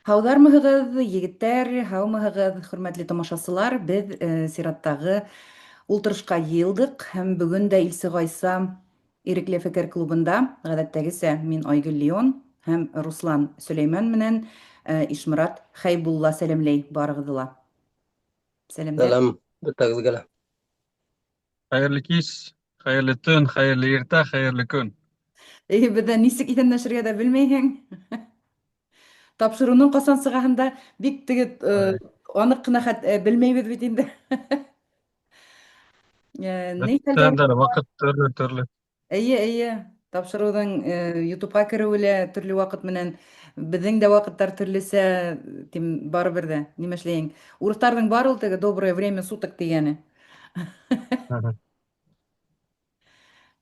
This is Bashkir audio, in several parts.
Һауҙармыһығыҙ, егеттәр, һаумыһығыҙ, хөрмәтле тамашасылар. Беҙ сираттағы ултырышҡа йыйылдыҡ һәм бөгөн дә Илсе Ғайса Ирекле фекер клубында ғәҙәттәгесә мин Айгөл Леон һәм Руслан Сөләймән менән Ишморат Хәйбулла сәләмләй барығыҙҙы ла. Сәләмдәр. Сәлам бөтәгеҙгә лә. Хәйерле кис, хәйерле төн, хәйерле иртә, хәйерле көн. Эй, беҙҙә нисек иҫәнләшергә ҙә белмәйһең. Тапшырыуның ҡасан сығаһын да бик теге аныҡ ҡына хәт белмәйбеҙ бит инде. Ни хәлдәр? Бөтәндә ваҡыт төрлө-төрлө. Эйе, эйе. Тапшырыуҙың YouTubeға кереүе лә төрлө ваҡыт менән, беҙҙең дә ваҡыттар төрлөсә, тим, барыбер ҙә, нимә эшләйһең? Урыҫтарҙың бар ул теге доброе время суток тигәне.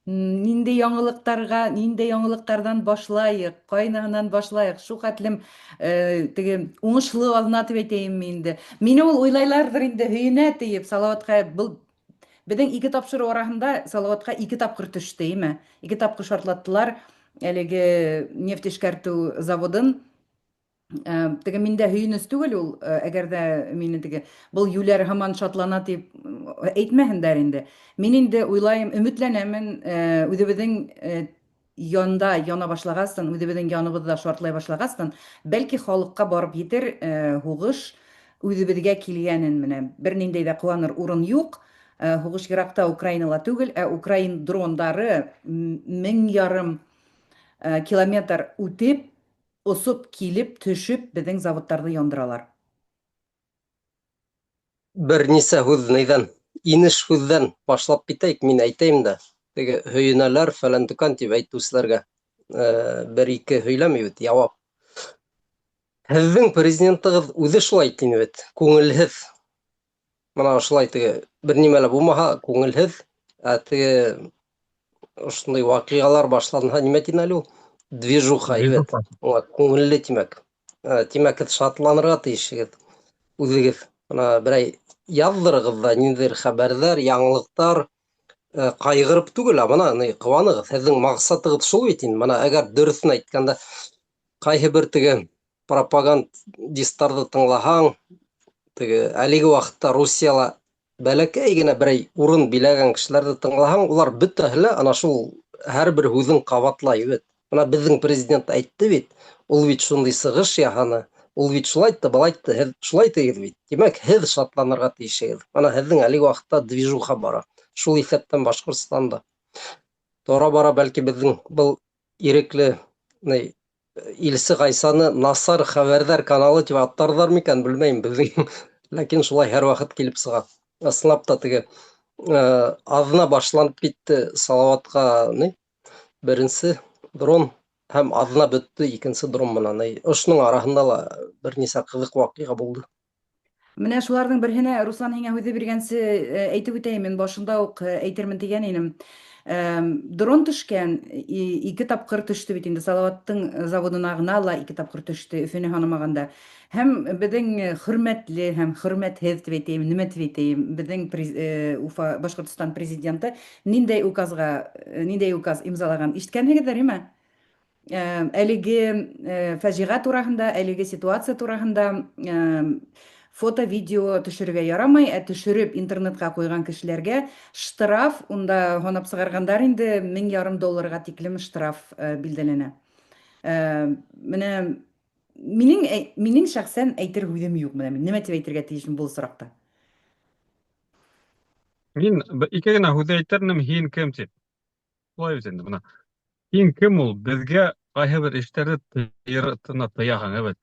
Ниндәй яңылыҡтарға, ниндәй яңылыҡтарҙан башлайыҡ, ҡайныһынан башлайыҡ? Шул хәтлем теге уңышлы аҙна дип әйтәйемме инде. Мине ул уйлайларҙыр инде, һөйөнә тиеп, Салауатҡа был беҙҙең ике тапшырыу араһында Салауатҡа ике тапҡыр төштө, име? Ике тапҡыр шартлаттылар әлеге нефть эшкәртеү заводын. Теге миндә һөйөнөс түгел ул, әгәр дә мине теге был юләр һаман шатлана дип әйтмәһендәр инде. Мин инде уйлайым, өметләнәмен, үҙебеҙҙең янда яна башлагастын, үҙебеҙҙең яныбыҙҙа шартлай башлагастын, бәлки халыҡҡа барып етер һуғыш үҙебеҙгә килгәнен менә бер ниндәй дә ҡыуаныр урын юҡ. Һуғыш еракта Украинала түгел, ә украин дрондары 1500 километр үтеп осоп килеп төшөп беҙҙең заводтарҙы яндыралар. Бер нисә һүҙ нейҙән, инеш һүҙҙән башлап китәйек, мин әйтәйем дә, теге һөйөнәләр фәлән төкән тип әйтеүселәргә бер-ике һөйләмәй бит, яуап. Һеҙҙең президентығыҙ үҙе шулай тине бит, күңелһеҙ. Мына ошолай теге бер нимә лә булмаһа, күңелһеҙ, ә теге ошондай ваҡиғалар башланһа, нимә тине әле ул? Движуха, әйбәт. Уңа күңелле тимәк. Тимәк, һеҙ шатланырға тейешһегеҙ үҙегеҙ. Мына берәй яҙҙырығыҙ ҙа ниндәйҙер хәбәрҙәр, яңылыҡтар, ҡайғырып түгел, ә бына ни ҡыуанығыҙ. Һеҙҙең маҡсатығыҙ шул бит инде. Мына әгәр дөрөҫөн әйткәндә, ҡайһы бер теге пропагандисттарҙы тыңлаһаң, теге әлеге ваҡытта Русияла бәләкәй генә берәй урын биләгән кешеләрҙе тыңлаһаң, улар бөтәһе лә ана шул һәр бер һүҙен ҡабатлай бит. Бына беҙҙең президент әйтте бит, ул бит шундай сығыш яһаны, ул бит шулай итте, былай итте, һеҙ шулай тигеҙ бит. Тимәк, һеҙ шатланырға тейешһегеҙ. Бына һеҙҙең әлеге ваҡытта движуха бара. Шул иҫәптән Башҡортостанда. Тора-бара бәлки беҙҙең был ирекле ни Илсе Ғайсаны насар хәбәрҙәр каналы тип аттарҙар микән, белмәйем беҙҙең. Ләкин шулай һәр ваҡыт килеп сыға. Ысынлап та теге аҙна башланып китте Салауатҡа ни беренсе дрон һәм аҙна бөттө икенсе дрон менән. Ошоноң араһында ла бер нисә ҡыҙыҡ ваҡиға булды. Менә шуларҙың береһенә, Руслан, һиңә һүҙҙе биргәнсе әйтеп үтәйем, мин башында уҡ әйтермен тигән инем. Дрон төшкән, ике тапҡыр төштө бит инде Салаваттың заводына ғына ла ике тапҡыр төштө, Өфөнө һанамағанда. Һәм беҙҙең хөрмәтле һәм хөрмәтһеҙ дип әйтәйем, нимә дип әйтәйем, беҙҙең Уфа Башҡортостан президенты ниндәй указға, ниндәй указ имзалаған, ишеткәнһегеҙҙер, име? Әлеге фажиға тураһында, әлеге ситуация тураһында фото, видео төшөрөргә ярамай, ә төшөрөп интернетҡа ҡуйған кешеләргә штраф, унда һанап сығарғандар инде 1500 долларға тиклем штраф билдәләнә. Менә минең шәхсән әйтер һүҙем юҡ, менә мин нимә тип әйтергә тейешмен был осраҡта? Мин ике генә һүҙ әйтер инем, һин кем тип. Шулай бит инде бына. Һин кем ул? Беҙгә ҡайһы бер эштәрҙе тыяһың, әбәт.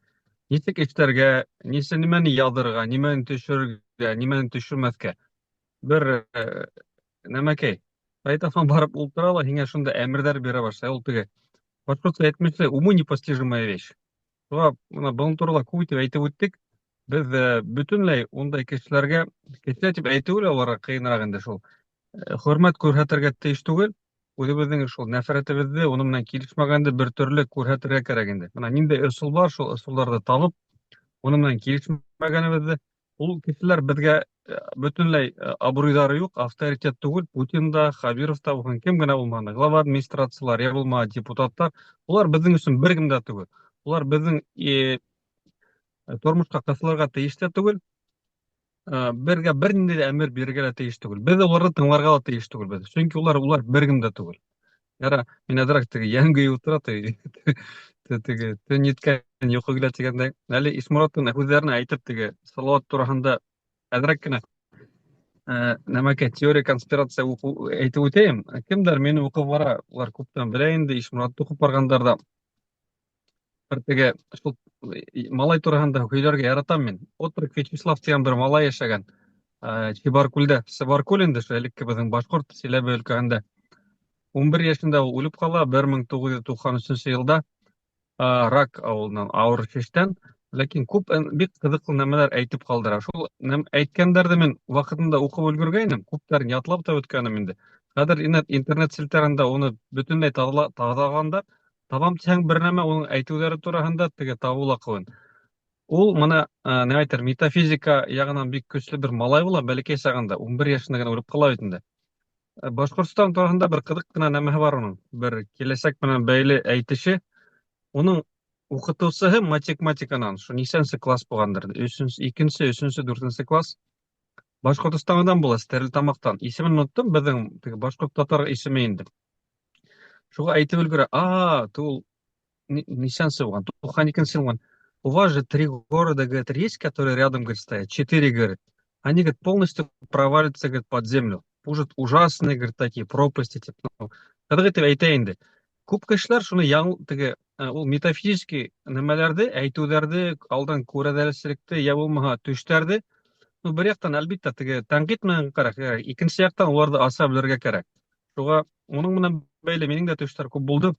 Нисек эшләргә, нисә нимәне яҙырға, нимәне төшөрөргә, нимәне төшөрмәҫкә. Бер нәмәкәй. Сайтафан барып ултыра ла, һиңә шунда әмерҙәр бирә башлай. Ул теге башҡортса әйтмешләй, уму непостижимая вещь. Шуға бына бының турала күп итеп әйтеп үттек. Беҙ бөтөнләй ундай кешеләргә, кеше тип әйтеүе лә уларға ҡыйыныраҡ инде шул. Хөрмәт күрһәтергә тейеш түгел. Үҙебеҙҙең шул нәфрәтебеҙҙе, уның менән килешмәгәнде бер төрлө күрһәтергә кәрәк инде. Бына ниндәй ысул бар, шул ысулдарҙы табып, уның менән килешмәгәнебеҙҙе, ул кешеләр беҙгә бөтөнләй абруйҙары юҡ, авторитет түгел. Путин да, Хабиров та булһын, кем генә булмаһын, глава администрациялар, я булмаһа депутаттар, улар беҙҙең өсөн бер кем дә түгел. Улар беҙҙең Тормошҡа ҡыҫылырға тейеш тә түгел. Бергә бер ниндәй ҙә әмер бирергә лә тейеш түгел. Беҙ уларҙы тыңларға ла тейеш түгелбеҙ. Сөнки улар улар бер кем дә түгел. Яра, мин әҙерәк теге йән көйө ултыра, теге теге төн еткән йоҡо килә тигәндәй. Әле Ишмораттың һүҙҙәрен әйтеп теге Салауат тураһында әҙерәк кенә нәмәкәй теория конспирация уҡыу әйтеп үтәйем. Кемдәр мине уҡып бара, улар күптән белә инде, Ишморатты уҡып барғандар да. Бер теге шул малай тураһында һөйләргә яратам мин. Отрок Вячеслав тигән бер малай йәшәгән. Чебаркүлдә. Чебаркүл инде шул элекке беҙҙең башҡорт Силәбе өлкәһендә. 11 йәшендә ул үлеп ҡала, 1993 йылда рак авылынан, ауыр шештән. Ләкин күп бик ҡыҙыҡлы нәмәләр әйтеп ҡалдыра. Шул әйткәндәрҙе мин ваҡытында уҡып өлгөргәйнем, күптәрен ятлап та бөткәнем инде. Хәҙер интернет селтәрендә уны бөтөнләй таҙалағандар. Табам тиһәң бер нәмә, уның әйтеүҙәре тураһында теге табыу ла ҡыйын. Ул мына, ни әйтер, метафизика яғынан бик көслө бер малай була, бәләкәй сағында, 11 йәшендә генә үлеп ҡала бит инде. Башҡортостан тураһында бер ҡыҙыҡ ҡына нәмәһе бар уның, бер киләсәк менән бәйле әйтеше. Уның уҡытыусыһы математиканан, шул нисәнсе класс булғандыр, өсөнсө, икенсе, өсөнсө, дүртенсе класс. Башҡортостандан була, Стәрлетамаҡтан. Исемен оноттом, беҙҙең теге башҡорт татар исеме инде. Шуға әйтеп өлгөрә, а, ул нисәнсе булған, 92-нсе булған. У вас же 3 города, говорит, есть, которые рядом, говорит, стоят, 4, говорит. Они, говорит, полностью провалятся, говорит, под землю. Может, ужасные, говорит, такие пропасти, типа, ну, ҡыҙыҡ итеп әйтә инде. Күп кешеләр шуны яң, теге, ул метафизический нәмәләрҙе, әйтеүҙәрҙе, алдан күрәҙәселекте, йә булмаһа төштәрҙе, ну, бер яҡтан, әлбиттә, теге тәнҡит менән кәрәк, икенсе яҡтан уларҙы аса белергә кәрәк. Шуға уның менән бәйле минең дә төштәр күп булды.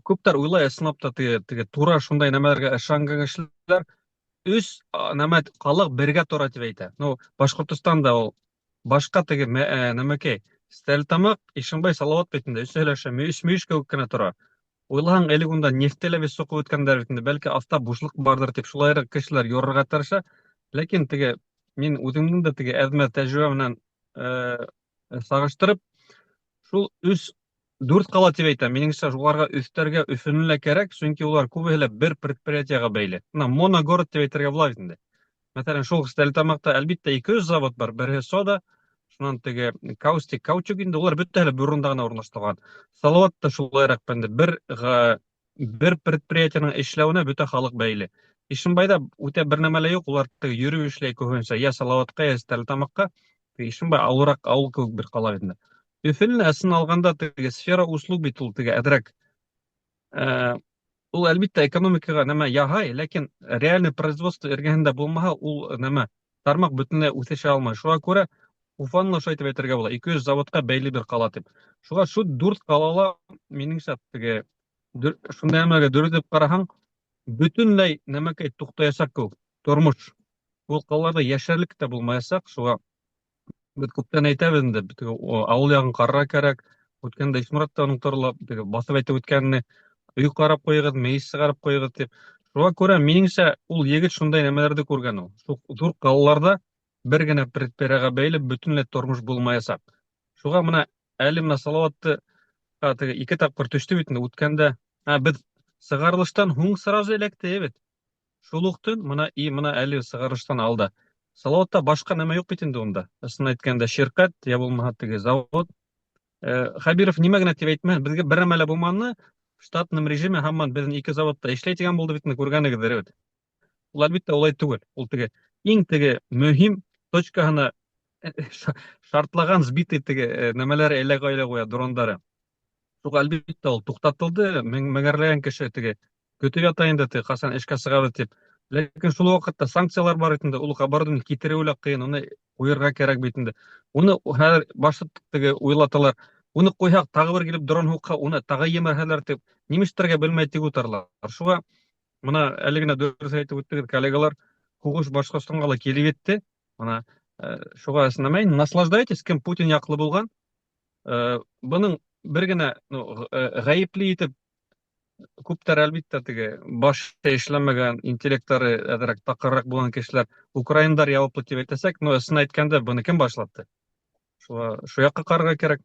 Күптәр уйлай, ысынлап та теге, теге тура шундай нәмәләргә ышанған кешеләр өс нәмә халыҡ бергә тора тип әйтә. Ну, Башҡортостанда ул башҡа теге нәмәкәй, Стәрлетамаҡ, Ишембай, Салауат бит инде, өсөһө лә ошо өс мөйөш кеүек кенә тора. Уйлаһаң, элек унда нефте лә бит соҡоп үткәндәр бит инде, бәлки аҫта бушлыҡ барҙыр тип шулайыраҡ кешеләр юрырға тырыша. Ләкин теге мин үҙемдең дә теге әҙмә тәжрибә менән сағыштырып, шул өс дүрт ҡала тип әйтәм. Минеңсә, шуларға өҫтәргә Өфөнө лә кәрәк, сөнки улар күбеһе лә бер предприятиеға бәйле. Бына моногород тип әйтергә була бит инде. Мәҫәлән, шул Стәрлетамаҡта әлбиттә 200 завод бар, береһе сода, шунан теге каустик, каучук инде, улар бөтәһе лә бер урында ғына урынлаштырылған. Салауат та шулайыраҡ инде, бер предприятиеның эшләүенә бөтә халыҡ бәйле. Ишембайҙа үтә бер нәмә лә юҡ, улар теге йөрөп эшләй күбенсә, йә Салауатҡа, йә Стәрлетамаҡҡа. Теге Ишембай ауылыраҡ, ауыл кеүек бер ҡала бит инде. Өфөнө ысын алғанда теге сфера услуг бит ул теге әҙерәк. Ул әлбиттә экономикаға нәмә яһай, ләкин реальный производство эргәһендә булмаһа, ул нәмә тармаҡ бөтөнләй үҫешә алмай. Шуға күрә Уфаны ла шулай итеп әйтергә була, 200 заводҡа бәйле бер ҡала тип. Шуға шул дүрт ҡалала минеңсә теге шундай нәмәгә дөрөҫ итеп ҡараһаң, бөтөнләй нәмәкәй туҡтаясаҡ кеүек тормош. Ул ҡалаларҙа йәшәрлек тә булмаясаҡ. Шуға беҙ күптән әйтәбеҙ инде, теге ауыл яғын ҡарарға кәрәк. Үткәндә Ишморат та уның турала теге баҫып әйтеп үткәнне, өй ҡарап ҡуйығыҙ, мейес сығарып ҡуйығыҙ тип. Шуға күрә минеңсә ул егет шундай нәмәләрҙе күргән ул. Шул ҙур ҡалаларҙа бер генә предприятиеға бәйле бөтөнләй тормош булмаясаҡ. Шуға бына әле бына Салауатты, теге 2 тапҡыр төштө бит инде үткәндә. Беҙ сығарылыштан һуң сразу эләкте бит. Шул уҡ төн бына и бына әле сығарылыштан алда. Салауатта башҡа нәмә юҡ бит инде унда. Ысын әйткәндә ширҡәт, йә булмаһа теге завод. Хәбиров нимә генә тип әйтмәһен, беҙгә бер нәмә лә булманы. В штатном режиме һаман беҙҙең 2 заводта эшләй тигән булды бит инде, күргәнегеҙҙер бит. Ул әлбиттә улай түгел. Ул теге иң теге мөһим точкаһына шартлаған сбитый теге нәмәләр эләгә ҡуя дрондары. Шуға әлбиттә ул туҡтатылды, меңәрләгән кеше теге көтөп ята инде, теге ҡасан эшкә сығабыҙ тип. Ләкин шул ваҡытта санкциялар бар бит инде, ул оборудование китереүе лә ҡыйын, уны ҡуйырға кәрәк бит инде. Уны хәҙер башта теге уйлаталар. Уны ҡуйһаҡ, тағы бер килеп дрон һуҡһа, уны тағы емерһәләр тип, нимештәргә белмәй тик ултыралар. Шуға бына әле генә дөрөҫ әйтеп үттегеҙ, коллегалар, һуғыш Башҡортостанға ла килеп етте. Бына шуға ысынламайын, наслаждайтесь, кем Путин яҡлы булған. Бының бер генә, ну, ғәйепле итеп күптәр әлбиттә теге баш эшләмәгән, интеллекттары әҙерәк таҡырыраҡ булған кешеләр украиндар яуаплы тип әйтәсәк, но ысын әйткәндә быны кем башлатты? Шуға, шу яҡҡа ҡарарға кәрәк.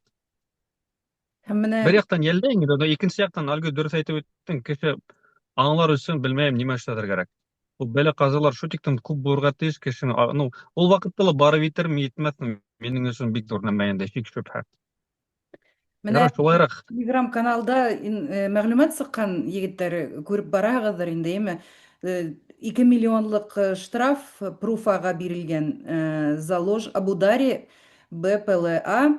Һәм менә Бер яҡтан йәлләйем, но икенсе яҡтан әлге дөрөҫ әйтеп үттең, кеше аңлар өсөн белмәйем нимә эшләргә кәрәк. Ул бәлә-ҡазалар шул тиклем күп булырға тейеш кешенең, ну, ул ваҡытта ла барып етерме, етмәҫме, минең өсөн бик ҙур нәмә инде, шик-шөбһә. Менә Ярар, шулайыраҡ. Телеграм каналда мәгълүмат сыҡҡан, егеттәр, күреп бараһығыҙҙыр инде, әйме? 2 миллионлык штраф Пруфага бирелгән за ложь об ударе БПЛА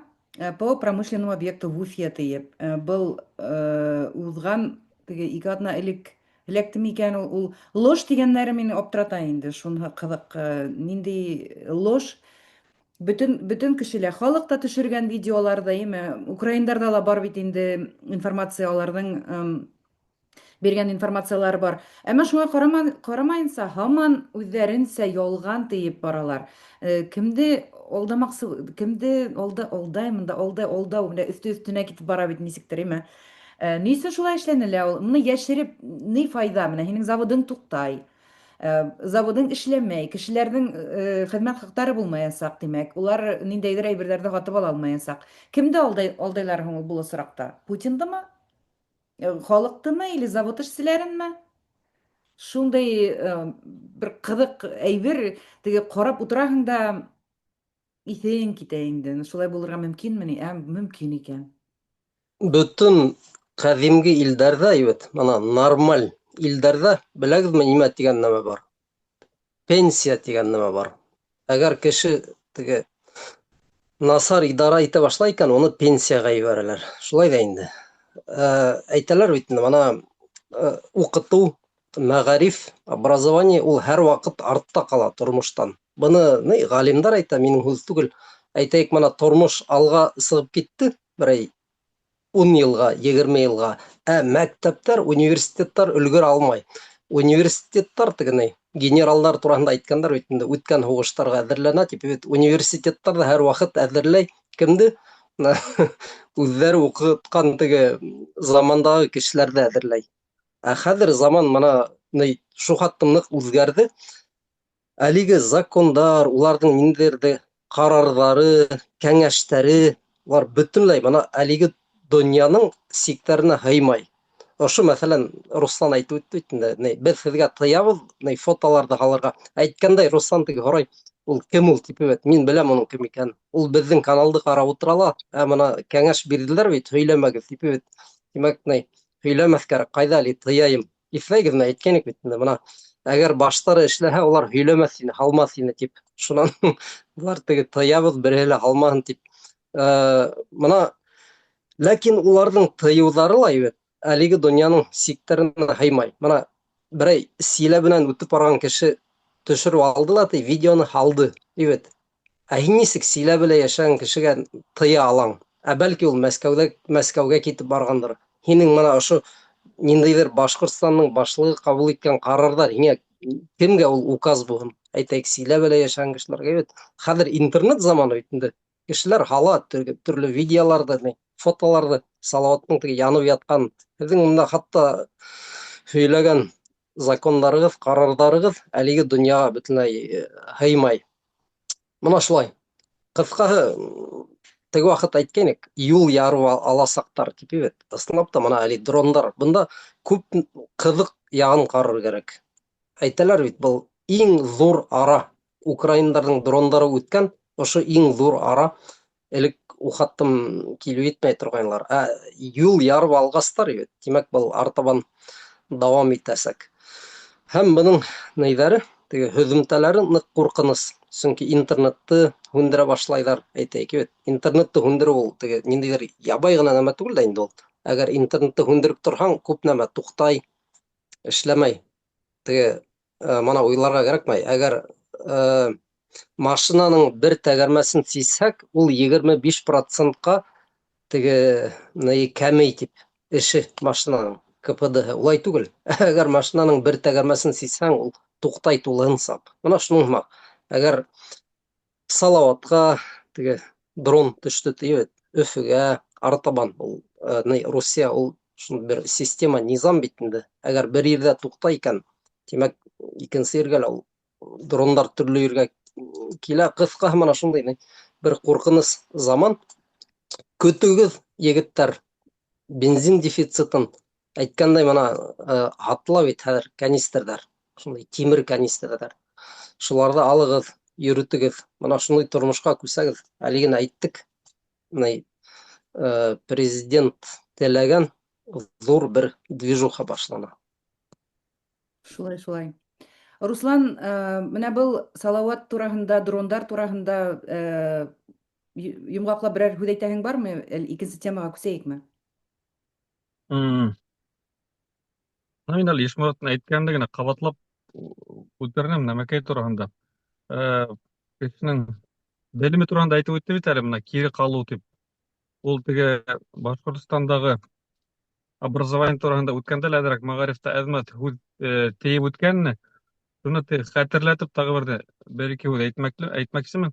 по промышленному объекту в Уфе диеп. Был узган теге 2 атна элек эләкте микән ул? Ул ложь дигәннәре мине аптырата инде. Шуны кызык, нинди ложь? Бөтен кешеләр, халык та төшергән видеоларда, әйме, украиндарда ла бар бит инде информация, аларның биргән информациялары бар. Әмма шуңа карамаенча, һаман үзләренчә ялган диеп баралар. Кемде алдамаксы, кемде алда алдай монда, алдай алдау, менә өсте өстенә китеп бара бит ничектер, әйме. Ни өчен шулай эшләнелә ул? Моны яшереп ни файда? Менә һинең заводың туктай. Заводың эшләмәй, кешеләрнең хезмәт хаклары булмаячак, димәк, улар ниндәйдер әйберләрне сатып ала алмаячак. Кемде алдай алдайлар һуң ул бу очракта? Путиндымы? Халыктымы или завод эшчеләренме? Шундый бер кызык әйбер, теге карап утыраһың да исең китә инде. Шулай булырга мөмкинмени? Ә мөмкин икән. Бөтөн ҡәҙимге илдәрҙә бит, мына нормаль илдәрҙә, беләгеҙме, нимә тигән нәмә бар? Пенсия тигән нәмә бар. Әгәр кеше теге насар идара итә башлай икән, уны пенсияға ебәрәләр. Шулай ҙа инде. Әйтәләр бит инде, мына уҡытыу, мәғариф, образование ул һәр ваҡыт артта ҡала тормоштан. Быны ни ғалимдар әйтә, минең һүҙ түгел. Әйтәйек, мына тормош алға сығып китте, берәй 10 йылға, 20 йылға. Ә мәктәптәр, университеттар өлгөрә алмай. Университеттар теге генералдар тураһында әйткәндәр бит инде, үткән һуғыштарға әҙерләнә тип бит. Университеттар ҙа һәр ваҡыт әҙерләй кемде? Үҙҙәре уҡытҡан теге замандағы кешеләрҙе әҙерләй. Ә хәҙер заман мына ни шул хәтлем ныҡ үҙгәрҙе. Әлеге закондар, уларҙың ниндәйҙер ҡарарҙары, кәңәштәре, улар бөтөнләй мына әлеге донъяның сиктәренә һыймай. Ошо, мәҫәлән, Руслан әйтеп үтте бит инде, ни, беҙ һеҙгә тыябыҙ, ни, фотоларҙы һалырға. Әйткәндәй, Руслан теге һорай, ул кем ул тип бит, мин беләм уның кем икәнен. Ул беҙҙең каналды ҡарап ултыра ла, ә мына кәңәш бирҙеләр бит, һөйләмәгеҙ тип бит. Тимәк, ни, һөйләмәҫ кәрәк, ҡайҙа әле тыяйым. Иҫләйгеҙме, әйткән бит инде, мына әгәр баштары эшләһә, улар һөйләмәҫ ине, һалмаҫ ине тип. Шунан былар теге тыябыҙ, береһе лә һалмаһын тип. Мына ләкин уларҙың тыйыуҙары ла бит әлеге донъяның сиктәренә һыймай. Мына берәй Силәбенән үтеп барған кеше төшөрөп алды ла, ти, видеоны һалды, бит. Ә һин нисек Силәбелә йәшәгән кешегә тыя алаң? Ә бәлки ул Мәскәүҙә, Мәскәүгә китеп барғандыр. Һинең мына ошо ниндәйҙер Башҡортостандың башлығы ҡабул иткән ҡарарҙар һиңә кемгә ул указ булһын? Әйтәйек, Силәбелә йәшәгән кешеләргә бит. Хәҙер интернет заманы бит инде. Кешеләр һала төрлө видеоларҙы, ни, фотоларҙы, Салауаттың теге янып ятҡан. Һеҙҙең мында хатта һөйләгән закондарығыҙ, ҡарарҙарығыҙ әлеге донъяға бөтөнләй һыймай. Мына шулай. Ҡыҫҡаһы, теге ваҡыт әйткәйнек, юл ярып аласаҡтар тип бит. Ысынлап та мына әле дрондар. Бында күп ҡыҙыҡ яғын ҡарар кәрәк. Әйтәләр бит, был иң ҙур ара. Украиндарҙың дрондары үткән, ошо иң ҙур ара. Элек ухаттым килеп етмәй торғайнылар. Ә юл ярып алғастар бит, тимәк, был артабан дауам итәсәк. Һәм бының нейҙәре, теге һөҙөмтәләре ныҡ ҡурҡыныс. Сөнки интернетты һүндерә башлайҙар, әйтәйек бит. Интернетты һүндереү ул теге ниндәйҙер ябай ғына нәмә түгел дә инде ул. Әгәр интернетты һүндереп торһаң, күп нәмә туҡтай, эшләмәй. Теге мына уйларға кәрәкмәй. Әгәр машинаның бер тәгәрмәсен сисһәк, ул 25 процентҡа теге ни кәмей тип эше машинаның КПД. Улай түгел. Әгәр машинаның бер тәгәрмәсен сисһәң, ул туҡтай тулыһынса. Мына шуның һымаҡ. Әгәр Салауатҡа теге дрон төштө тиеп, Өфөгә артабан ул ни Русия ул шундый бер система, низам бит инде. Әгәр бер ерҙә туҡтай икән, тимәк, икенсе ергә лә ул дрондар төрлө ергә килә. Ҡыҫҡаһы, мына шундай ни бер ҡурҡыныс заман. Көтөгөҙ, егеттәр, бензин дефицитын. Әйткәндәй, мына һатыла бит хәҙер канистрҙар. Шундай тимер канистралар. Шуларҙы алығыҙ, йөрөтөгөҙ. Мына шундай тормошҡа күсәгеҙ. Әле генә әйттек. Мына президент теләгән ҙур бер движуха башлана. Шулай, шулай. Руслан, менә был Салават тураһында, дрондар тураһында йомғаҡлап берәр һүҙ әйтәһең бармы? Әле икенсе темаға күсәйекме? Ну, мин әле Ишмораттың әйткәнен генә ҡабатлап үтернем нәмәкәй тураһында. Кешенең белеме тураһында әйтеп үтте бит әле, менә кире ҡалыу тип. Ул теге Башҡортостандағы образование тураһында үткәндә лә әҙерәк мәғарифта әҙмәт һүҙ тейеп үткәнне, шуны теге хәтерләтеп тағы бер бер-ике һүҙ әйтмәксемен.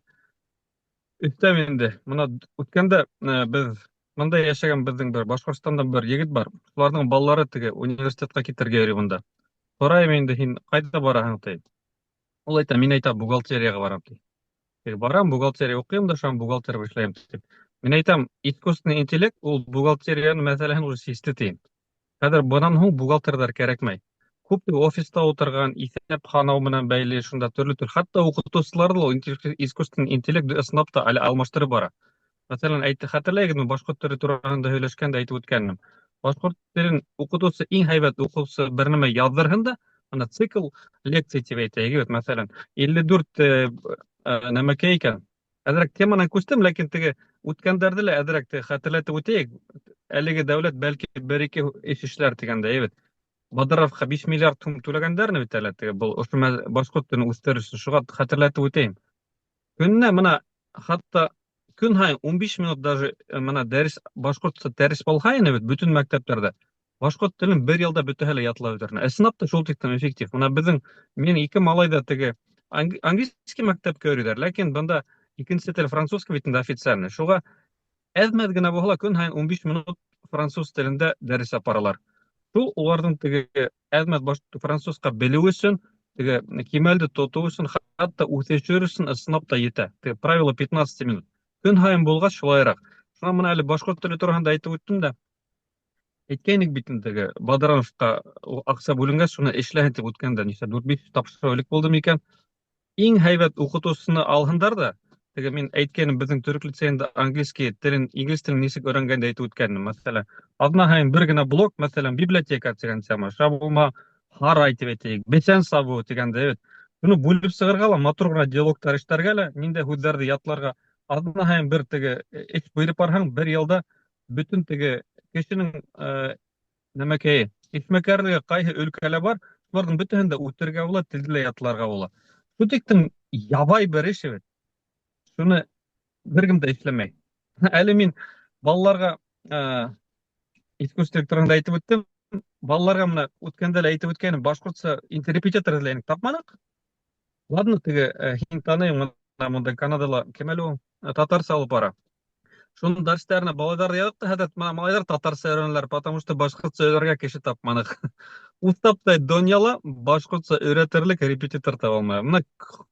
Өҫтәм инде. Мына үткәндә беҙ бында йәшәгән беҙҙең бер Башҡортостанда бер егет бар. Шуларҙың балалары теге университетҡа китергә йөрөй бында. Һорайым инде, һин ҡайҙа бараһың, ти. Ул әйтә, мин әйтә, бухгалтерияға барам, ти. Теге барам, бухгалтерия уҡыйым да, шунан бухгалтер булып эшләйем, тип. Мин әйтәм, искусственный интеллект ул бухгалтерияның мәсьәләһен уже систе, тием. Хәҙер бынан һуң бухгалтерҙар кәрәкмәй. Күп теге офиста ултырған, иҫәп һанау менән бәйле шунда төрлө төр, хатта уҡытыусыларҙы ла искусственный интеллект ысынлап та әле алмаштырып бара. Мәҫәлән, әйтте, хәтерләйһегеҙме, башҡорт теле тураһында һөйләшкәндә әйтеп үткәнем. Башҡорт телен уҡытыусы иң һәйбәт уҡыусы бер нәмә яҙҙырһын да, ана цикл лекций тип әйтәйек, бит, мәҫәлән, 54 нәмәкәй икән. Әҙерәк теманан күстем, ләкин теге үткәндәрҙе лә әҙерәк теге хәтерләтеп үтәйек. Әлеге дәүләт бәлки бер-ике эш эшләр тигәндәй, бит. Бадыровҡа 5 миллиард һум түләгәндәрме бит әле теге был ошо башҡорт телен үҫтерер өсөн, шуға хәтерләтеп үтәйем. Көнөнә мына хатта көн һайын 15 минут даже мына дәрес башҡортса дәрес булһа ине бит бөтөн мәктәптәрҙә. Башҡорт телен бер йылда бөтәһе лә ятлап бөтөр. Ысынлап та шул тиклем эффектив. Мына беҙҙең минең ике малай ҙа теге английский мәктәпкә йөрөйҙәр, ләкин бында икенсе тел французский бит инде официальный. Шуға әҙ-мәҙ генә булһа ла көн һайын 15 минут француз телендә дәрес апаралар. Шул уларҙың теге әҙ-мәҙ французға белеү өсөн, теге кимәлде тотоу өсөн, хатта үҫешер өсөн ысынлап та етә. Теге правило 15 минут. Көн һайын булғас шулайыраҡ. Шунан мына әле башҡорт теле тураһында әйтеп үттем дә. Әйткәйнек бит инде теге Бадрановҡа аҡса бүленгәс, шуны эшләһен тип үткәндә, нисә дүрт-биш тапшырыу элек булды микән? Иң һәйбәт уҡытыусыны алһындар ҙа, теге мин әйткәнем, беҙҙең төрөк лицейында английский телен, инглиз телен нисек өйрәнгәнде әйтеп үткәнем. Мәҫәлән, аҙна һайын бер генә блок, мәҫәлән, библиотека тигән тема, шул булмаһа, һарай тип әйтәйек, бесән сабыу тигәндә бит. Шуны бүлеп сығырға ла, матур ғына диалогтар эшләргә лә, ниндәй һүҙҙәрҙе ятларға, аҙна һайын бер теге эш биреп барһаң, бер йылда бөтөн теге кешенең нәмәкәйе, эшмәкәрлеге ҡайһы өлкәлә бар, шуларҙың бөтәһен дә үтергә була, телде лә ятларға була. Шул тиклем ябай бер эш бит. Шуны бер кем дә эшләмәй. Әле мин балаларға искусство тураһында әйтеп үттем. Балаларға мына үткәндә лә әйтеп үткәнем, башҡортса репетитор эҙләйек, тапманыҡ. Ладно, теге һин таныйың, мына монда Канадала кем әле ул? Татарса алып бара. Шуның дәрестәренә балаларҙы яҙыҡ та, хәҙер мына малайҙар татарса өйрәнәләр, потому что башҡортса өйрәнергә кеше тапманыҡ. Уҫтаптай донъяла башҡортса өйрәтерлек репетитор таба алмай. Мына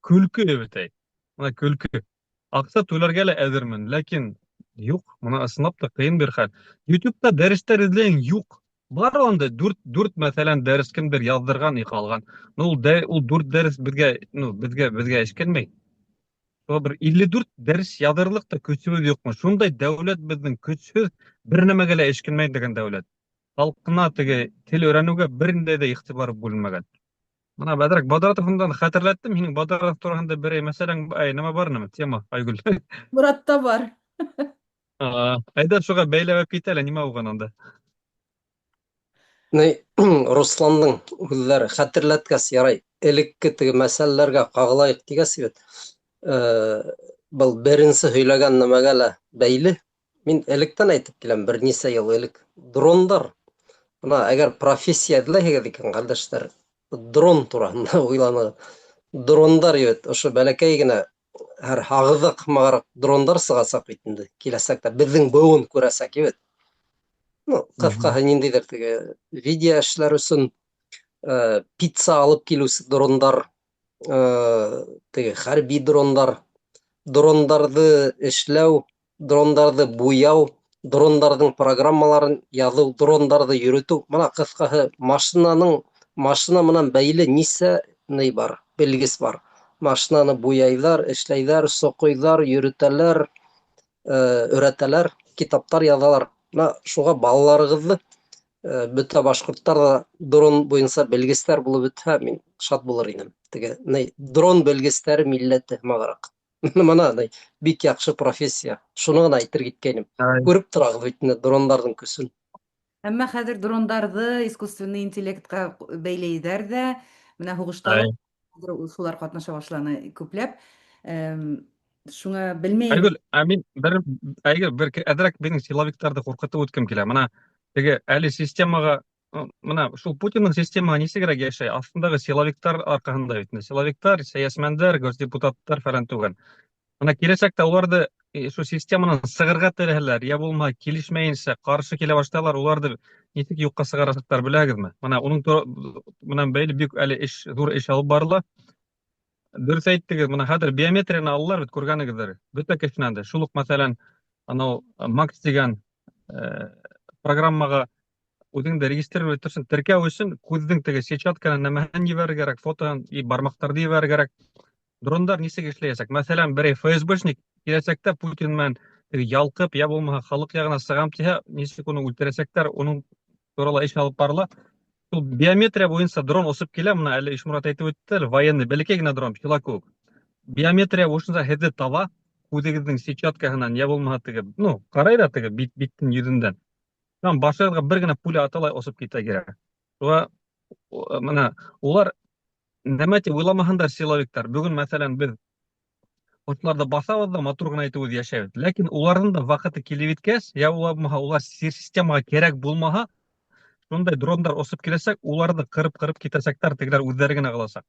көлкө бит әй. Мына көлкө. Аҡса түләргә лә әҙермен, ләкин юҡ, мына ысынлап та ҡыйын бер хәл. YouTube'та дәрестәр эҙләйһең, юҡ. Бар унда дүрт мәҫәлән дәрес кемдер яҙҙырған, ҡалған. Ну, ул дүрт дәрес беҙгә, ну, беҙгә эшкәнмәй. Шуға бер 54 дәрес яҙырлыҡ та көсөбөҙ юҡмы? Шундай дәүләт беҙҙең көсһөҙ, бер нәмәгә лә эшкәнмәй тигән дәүләт. Халҡына теге тел өйрәнеүгә бер ниндәй ҙә иғтибар бүленмәгән. Мына бәҙерәк Бадратовындан хәтерләттем. Һинең Бадратов тураһында берәй мәсьәләң, ай, нәмә бар нәмә? Тема, Айгөл. Моратта бар. Әйҙә шуға бәйләп кит әле, нимә булған анда? Ни, Русландың һүҙҙәре хәтерләткәс, ярай, элекке теге мәсьәләләргә ҡағылайыҡ тигәс бит. Был беренсе һөйләгән нәмәгә лә бәйле. Мин электән әйтеп киләм, бер нисә йыл элек. Дрондар. Мына әгәр профессия эҙләйһегеҙ икән, ҡәрҙәштәр, дрон тураһында уйланығыҙ. Дрондар бит, ошо бәләкәй генә һәр һағыҙыҡ һымағыраҡ дрондар сығасаҡ бит инде киләсәктә. Беҙҙең быуын күрәсәк бит. Ну, ҡыҫҡаһы ниндәйҙер теге видео эшләр өсөн, пицца алып килеүсе дрондар, теге хәрби дрондар, дрондарҙы эшләү, дрондарҙы буяу, дрондарҙың программаларын яҙыу, дрондарҙы йөрөтөү. Мына ҡыҫҡаһы машинаның Машина менән бәйле нисә ни бар, белгес бар. Машинаны буяйҙар, эшләйҙәр, соҡойҙар, йөрөтәләр, өйрәтәләр, китаптар яҙалар. Мына шуға балаларығыҙҙы бөтә башҡорттар ҙа дрон буйынса белгестәр булып бөтһә, мин шат булыр инем. Теге ни дрон белгестәре милләте һымағыраҡ. Мына ни бик яҡшы профессия. Шуны ғына әйтер киткәйнем. Күреп торағыҙ бит инде дрондарҙың көсөн. Әммә хәҙер дрондарҙы искусственный интеллектҡа бәйләйҙәр ҙә, менә һуғышта ла хәҙер шулар ҡатнаша башланы күпләп. Шуңа белмәйем. Айгөл, ә мин бер Айгөл бер әҙерәк минең силовиктарҙы ҡурҡытып үткем килә. Мына теге әле системаға мына шул Путиндың системаға нисегерәк йәшәй? Аҫтындағы силовиктар арҡаһында бит. Силовиктар, сәйәсмәндәр, госдепутаттар фәлән түгел. Мына киләсәктә уларҙы шул системанан сығырға теләһәләр, йә булмаһа килешмәйенсә ҡаршы килә башлалар, уларҙы нисек юҡҡа сығарасаҡтар беләһегеҙме? Мына уның менән бәйле бик әле эш, ҙур эш алып барыла. Дөрөҫ әйттегеҙ, мына хәҙер биометрияны алалар бит, күргәнегеҙҙер. Бөтә кешенән дә. Шул уҡ, мәҫәлән, анау Макс тигән программаға үҙеңде регистрировать итер өсөн, теркәү өсөн күҙҙең теге сетчатканы нәмәһен ебәрергә кәрәк, фотоһын и бармаҡтарҙы ебәрергә кәрәк. Дрондар нисек эшләйәсәк? Мәҫәлән, берәй ФСБшник киләсәктә Путин менән теге ялҡып, йә булмаһа халыҡ яғына сығам тиһә, нисек уны үлтерәсәктәр, уның турала эш алып барыла. Шул биометрия буйынса дрон осоп килә, мына әле Ишмурат әйтеп үтте, әле военный бәләкәй генә дрон, пчела кеүек. Биометрия буйынса һеҙҙе таба, күҙегеҙҙең сетчаткаһынан, йә булмаһа теге, ну, ҡарай ҙа теге бит, биттең йөҙөндән. Там башығыҙға бер генә пуля ата ла осоп китә кирәк. Шуға мына улар нәмә тип уйламаһындар силовиктар. Бөгөн, мәҫәлән, беҙ ошоларҙы баҫабыҙ ҙа матур ғына итеп үҙ йәшәйбеҙ. Ләкин уларҙың да ваҡыты килеп еткәс, йә булмаһа улар системаға кәрәк булмаһа, шундай дрондар осоп киләсәк, уларҙы ҡырып-ҡырып китәсәктәр, тегеләр үҙҙәре генә ҡаласаҡ.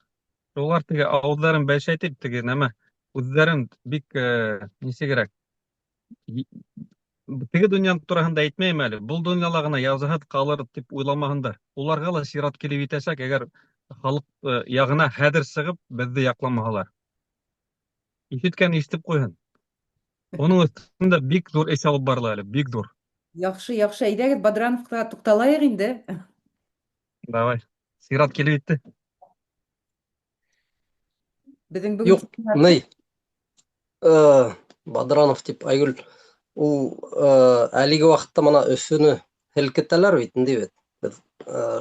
Улар теге ауыҙҙарын бәлшәйтеп, теге нәмә, үҙҙәрен бик нисегерәк теге донъяның тураһында әйтмәйем әле. Был донъяла ғына язаһыҙ ҡалыр тип уйламаһындар. Уларға ла сират килеп етәсәк, әгәр халыҡ яғына хәҙер сығып беҙҙе яҡламаһалар. Ишеткән ишетеп ҡуйһын. Уның өҫтөндә бик ҙур эш алып барыла әле, бик ҙур. Яҡшы, яҡшы. Әйҙәгеҙ, Бадрановҡа туҡталайыҡ инде. Давай. Сират килеп етте. Беҙҙең бөгөн Юҡ, ни, Бадранов тип, Айгөл, ул әлеге ваҡытта мына Өфөнө һелкетәләр бит инде бит. Беҙ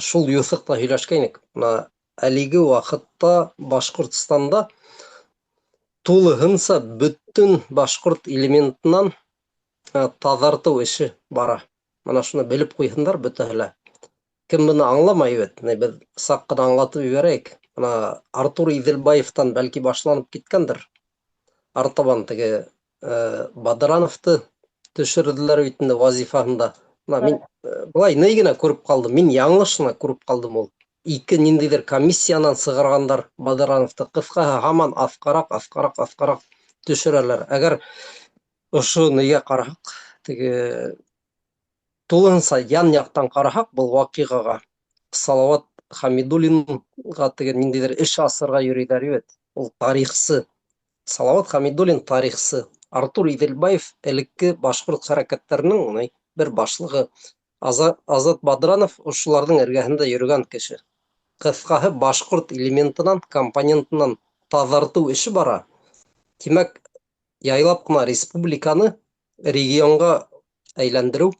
шул юҫыҡта һөйләшкәйнек. Мына әлеге ваҡытта Башҡортостанда тулыһынса бөтөн башҡорт элементынан таҙартыу эше бара. Мына шуны белеп ҡуйһындар бөтәһе лә. Кем быны аңламай бит, беҙ саҡ ҡына аңлатып ебәрәйек. Мына Артур Иҙелбаевтан бәлки башланып киткәндер. Артабан теге Бадрановты төшөрҙөләр бит инде вазифаһында. Мына мин былай ни генә күреп ҡалдым, мин яңылыш ҡына күреп ҡалдым ул. Ике ниндәйҙер комиссиянан сығарғандар Бадрановты. Ҡыҫҡаһы һаман аҫҡараҡ, аҫҡараҡ, аҫҡараҡ төшөрәләр. Әгәр ошо нигә ҡараһаҡ, теге тулыһынса ян яҡтан ҡараһаҡ был ваҡиғаға, Салауат Хамидуллинға теге ниндәйҙер эш асырға йөрөйҙәр бит. Ул тарихсы. Салауат Хамидуллин тарихсы. Артур Иҙелбаев элекке башҡорт хәрәкәттәренең бер башлығы. Азат Бадранов ошоларҙың эргәһендә йөрөгән кеше. Ҡыҫҡаһы башҡорт элементынан, компонентынан таҙартыу эше бара. Тимәк, яйлап ҡына республиканы регионға әйләндереү,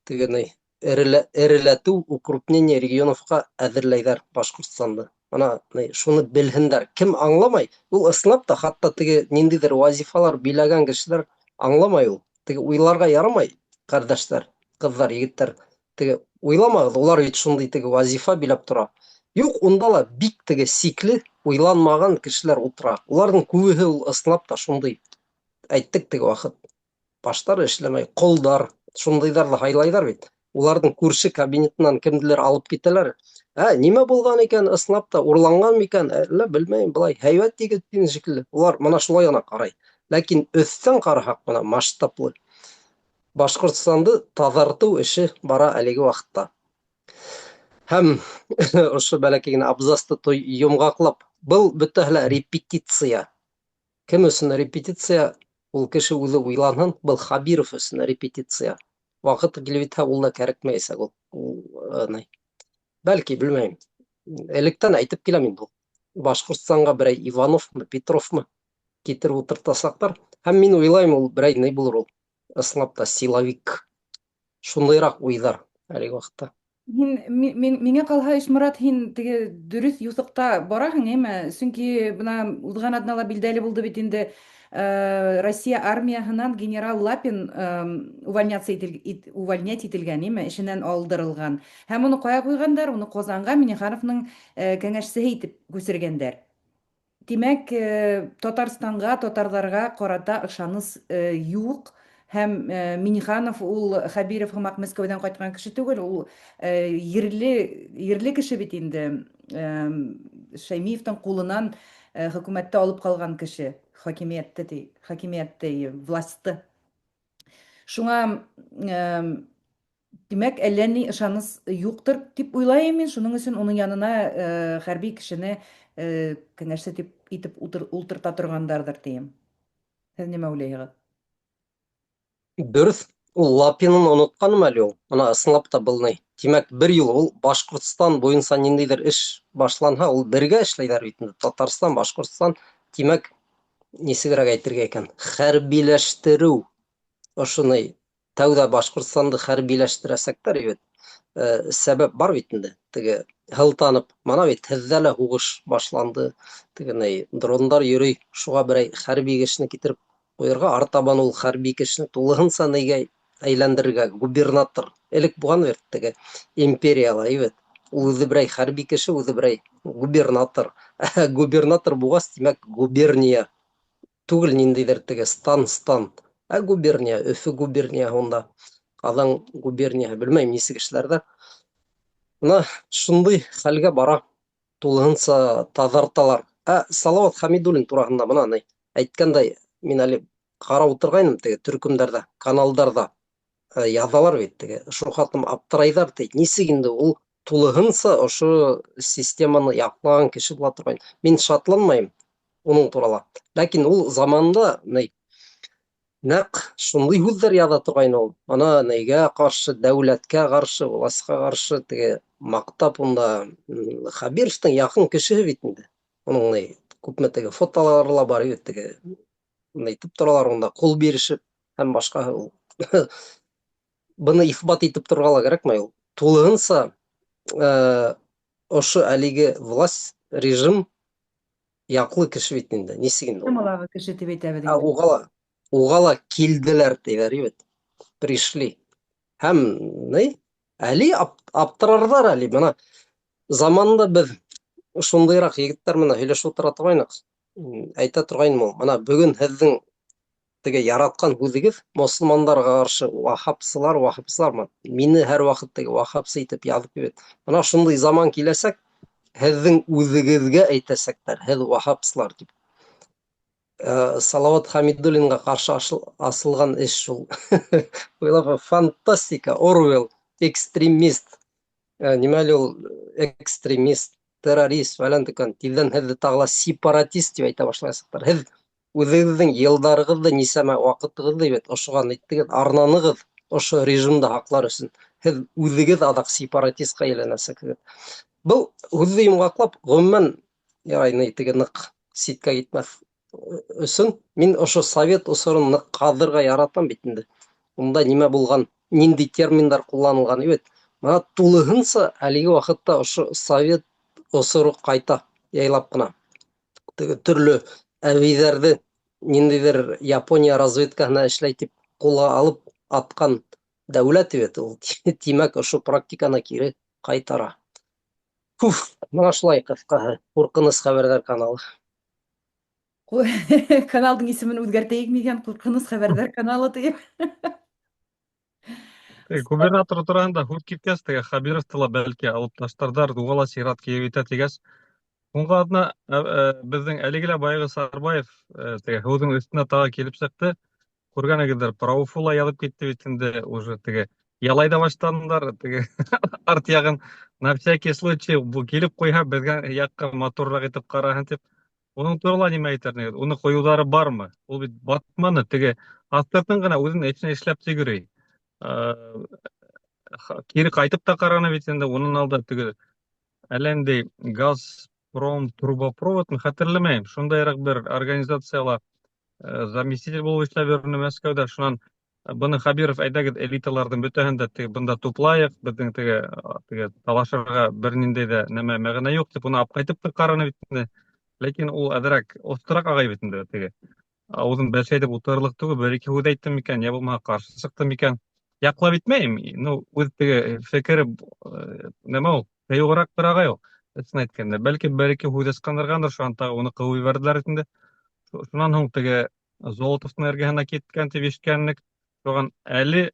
теге ни, эреләтеү, укрупнение регионовҡа әҙерләйҙәр Башҡортостанды. Мына шуны белһендәр. Кем аңламай, ул ысынлап та хатта теге ниндәйҙер вазифалар биләгән кешеләр аңламай ул. Теге уйларға ярамай, ҡәрҙәштәр, ҡыҙҙар, егеттәр. Теге уйламағыҙ, улар бит шундай теге вазифа биләп тора. Юҡ, унда ла бик теге сикле уйланмаған кешеләр ултыра. Уларҙың күбеһе ул ысынлап та шундай. Әйттек теге ваҡыт. Баштары эшләмәй, ҡолдар, шундайҙарҙы һайлайҙар бит. Уларҙың күрше кабинетынан кемделер алып китәләр. Ә, нимә булған икән, ысынлап та урланған микән, әллә белмәйем, былай һәйбәт егет тигән шикелле. Улар мына шулай ғына ҡарай. Ләкин өҫтән ҡараһаҡ, мына масштаблы Башҡортостанды таҙартыу эше бара әлеге ваҡытта. Һәм ошо бәләкәй генә абзацты йомғаҡлап, был бөтәһе лә репетиция. Кем өсөн репетиция? Ул кеше үҙе уйланһын, был Хабиров өсөн репетиция. Ваҡыты килеп етһә, ул да кәрәкмәйәсәк ул. Ул, ни. Бәлки, белмәйем. Электән әйтеп киләм инде ул. Башҡортостанға берәй Ивановмы, Петровмы китереп ултыртасаҡтар. Һәм мин уйлайым, ул берәй ни булыр ул. Ысынлап та силовик. Шундыйраҡ уйҙар әлеге ваҡытта. Һин мин, миңә ҡалһа, Ишморат, һин теге дөрөҫ юҫыҡта бараһың, әйме? Сөнки бына уҙған аҙнала билдәле булды бит инде, Россия армияһынан генерал Лапин увольняться ител, ит, увольнять ителгән, әйме? Эшенән алдырылған. Һәм уны ҡая ҡуйғандар? Уны Ҡазанға Миннехановның кәңәшсеһе итеп күсергәндәр. Тимәк, Татарстанга, татарларга карата ышаныс юк һәм Миннеханов ул Хәбиров һымак Мәскәүдән кайткан кеше түгел, ул ерле, ерле кеше бит инде. Шәймиевтың кулынан хөкүмәтте алып калган кеше, хакимиятте ди, хакимиятте, властьты. Шуңа Димәк, әллә ни ышаныс юктыр дип уйлайым мин. Шуның өчен уның янына хәрби кешене кәңәшче дип итеп утырта торгандардыр дием. Һеҙ нимә уйлайһығыҙ? Дөрөҫ, ул Лапинын онотканым әле ул. Мына ысынлап та был ни. Тимәк, бер юлы ул Башҡортостан буйынса ниндәйҙер эш башланһа, ул бергә эшләйҙәр бит инде. Татарстан, Башҡортостан. Тимәк, нисегерәк әйтергә икән? Хәрбиләштереү ошоно тәүҙә Башҡортостанды хәрбиләштерәсәктәр бит. Сәбәп бар бит инде. Теге һылтанып, мана бит һеҙҙә лә һуғыш башланды. Теге ни дрондар йөрөй, шуға берәй хәрби кешене китереп ҡуйырға, артабан ул хәрби кешене тулыһынса нигә әйләндерергә, губернатор. Элек булған бит теге империяла, бит. Ул үҙе берәй хәрби кеше, үҙе берәй губернатор. Губернатор булғас, тимәк, губерния түгел ниндәйҙер теге стан-стан, ә губерния, Өфө губернияһы унда, Ҡаҙан губернияһы, белмәйем нисек эшләрҙәр. Бына шундай хәлгә бара, тулыһынса таҙарталар. Ә Салауат Хәмидуллин тураһында бына ни әйткәндәй, мин әле ҡарап ултырғайным теге төркөмдәрҙә, каналдарҙа яҙалар бит теге, шул хатым аптырайҙар ти, нисек инде ул тулыһынса ошо системаны яҡлаған кеше була торғайн. Мин шатланмайым уның турала. Ләкин ул заманында ни нәҡ шундай һүҙҙәр яҙа торғайны ул. Ана нейгә ҡаршы, дәүләткә ҡаршы, властьҡа ҡаршы теге маҡтап унда Хәбировтың яҡын кешеһе бит инде. Уның ни күпме теге фотолары ла бар бит теге әйтеп торалар унда ҡул бирешеп һәм башҡаһы ул. Быны иҫбат итеп торорға ла кәрәкмәй ул. Тулыһынса ошо әлеге власть, режим яҡлы кеше бит инде. Нисек инде ул? Темалағы кеше дип әйтәбеҙ Ә инде. уға ла килделәр тиҙәр бит. Пришли. Һәм ни? Әле аптырарҙар әле. Бына заманында беҙ шундайыраҡ егеттәр менән һөйләшеп ултыра торғайныҡ. Әйтә торғайным ул. Бына бөгөн һеҙҙең теге яратҡан һүҙегеҙ мосолмандарға ҡаршы вахапсылар, вахапсылар. Мине һәр ваҡыт теге вахапсы итеп яҙып бит. Бына шундай заман киләсәк, һеҙҙең үҙегеҙгә әйтәсәктәр, һеҙ вахапсылар тип. Салауат Хәмидуллинға ҡаршы асылған эш шул. Уйлап, фантастика, Орвел, экстремист. Нимә әле ул экстремист, террорист, фәлән тикән. Тиҙҙән һеҙҙе тағы ла сепаратист тип әйтә башлаясаҡтар. Һеҙ үҙегеҙҙең йылдарығыҙҙы, нисәмә ваҡытығыҙҙы бит ошоған иттегеҙ, арнанығыҙ ошо режимды һаҡлар өсөн. Һеҙ үҙегеҙ аҙаҡ сепаратистҡа әйләнәсәкһегеҙ. Был һүҙҙе йомғаҡлап, ғөмүмән, ярай, ни теге ныҡ ситкә китмәҫ өсөн мин ошо совет осорон ныҡ ҡаҙырға яратам бит инде. Унда нимә булған, ниндәй терминдар ҡулланылған бит. Бына тулыһынса әлеге ваҡытта ошо совет осоро ҡайта яйлап ҡына. Теге төрлө әбейҙәрҙе ниндәйҙер Япония разведкаһына эшләй тип ҡулға алып атҡан дәүләт бит ул. Тимәк, ошо практиканы кире ҡайтара. Фуф, бына шулай ҡыҫҡаһы. Ҡурҡыныс хәбәрҙәр каналы. Каналдың исемен үҙгәртәйек микән? Ҡурҡыныс хәбәрҙәр каналы тиеп. Губернатор тураһында һүҙ киткәс, теге Хәбировты ла бәлки алып таштарҙар, уға ла сират килеп етә тигәс, һуңғы аҙна беҙҙең әлеге лә баяғы Сарбаев теге һыуҙың өҫтөнә тағы килеп сыҡты. Күргәнегеҙҙер, про Уфу ла яҙып китте бит инде, уже теге ялай ҙа башланылар, теге арт яғын на всякий случай был килеп ҡуйһа, беҙгә яҡҡа матурыраҡ итеп ҡараһын тип. Уның турала нимә әйтер инегеҙ? Уны ҡуйыуҙары бармы? Ул бит батманы, теге аҫтыртын ғына үҙенең эшен эшләп тә йөрөй. Кире ҡайтып та ҡараны бит инде, унан алда теге Әллә ниндәй Газпром трубопровод, хәтерләмәйем, шундайыраҡ бер организацияла заместитель булып эшләп йөрөнө Мәскәүҙә. Шунан быны Хәбиров, әйҙәгеҙ, элиталарҙың бөтәһен дә теге бында туплайыҡ, беҙҙең теге талашырға бер ниндәй ҙә нәмә мәғәнә юҡ, тип уны алып ҡайтып та ҡараны бит инде. Ләкин ул әҙерәк оҫтараҡ ағай бит инде, теге ауыҙын бәлшәйтеп ултырырлыҡ түгел, бер ике һүҙ әйтте микән, йә булмаһа ҡаршы сыҡты микән, яҡлап итмәйем. Ну, үҙ теге фекере нәмә ул, ҡыйыуыраҡ бер ағай ул, ысын әйткәндә. Бәлки бер ике һүҙ ысҡындырғандыр, шунан тағы уны ҡыуып ебәрҙеләр инде. Шунан һуң теге Золотовтың эргәһенә киткән тип ишеткәнлек. Шуған әле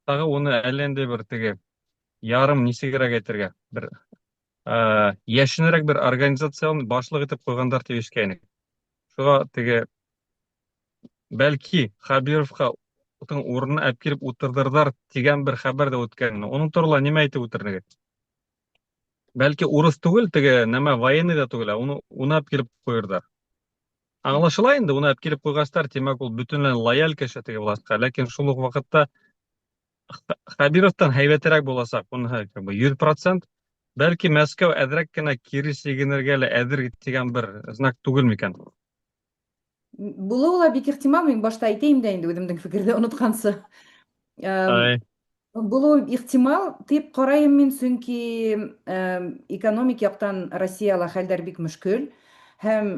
тағы уны әллә ниндәй бер теге ярым, нисегерәк әйтергә, бер йәшенерәк бер организацияның башлығы итеп ҡуйғандар тип ишеткәйнек. Шуға теге бәлки Хәбировҡа уның урынына алып килеп ултырҙырҙар тигән бер хәбәр ҙә үткән. Уның турала нимә әйтеп үтерһегеҙ? Бәлки урыҫ түгел, теге нәмә военный ҙа түгел, ә уны алып килеп ҡуйырҙар. Аңлашыла инде, уны алып килеп ҡуйғастар, тимәк, ул бөтөнләй лояль кеше теге властьҡа, ләкин шул уҡ ваҡытта Хәбировтан һәйбәтерәк буласаҡ, уныһы как бы 100%. Бәлки Мәскәү әҙерәк кенә кире сигенергә лә әҙер тигән бер знак түгел микән? Булыуы ла бик ихтимал, мин башта әйтәйем дә инде үҙемдең фекерҙе онотҡансы. Ай. Булыуы ихтимал тип ҡарайым мин, сөнки экономик яҡтан Россияла хәлдәр бик мөшкөл. Һәм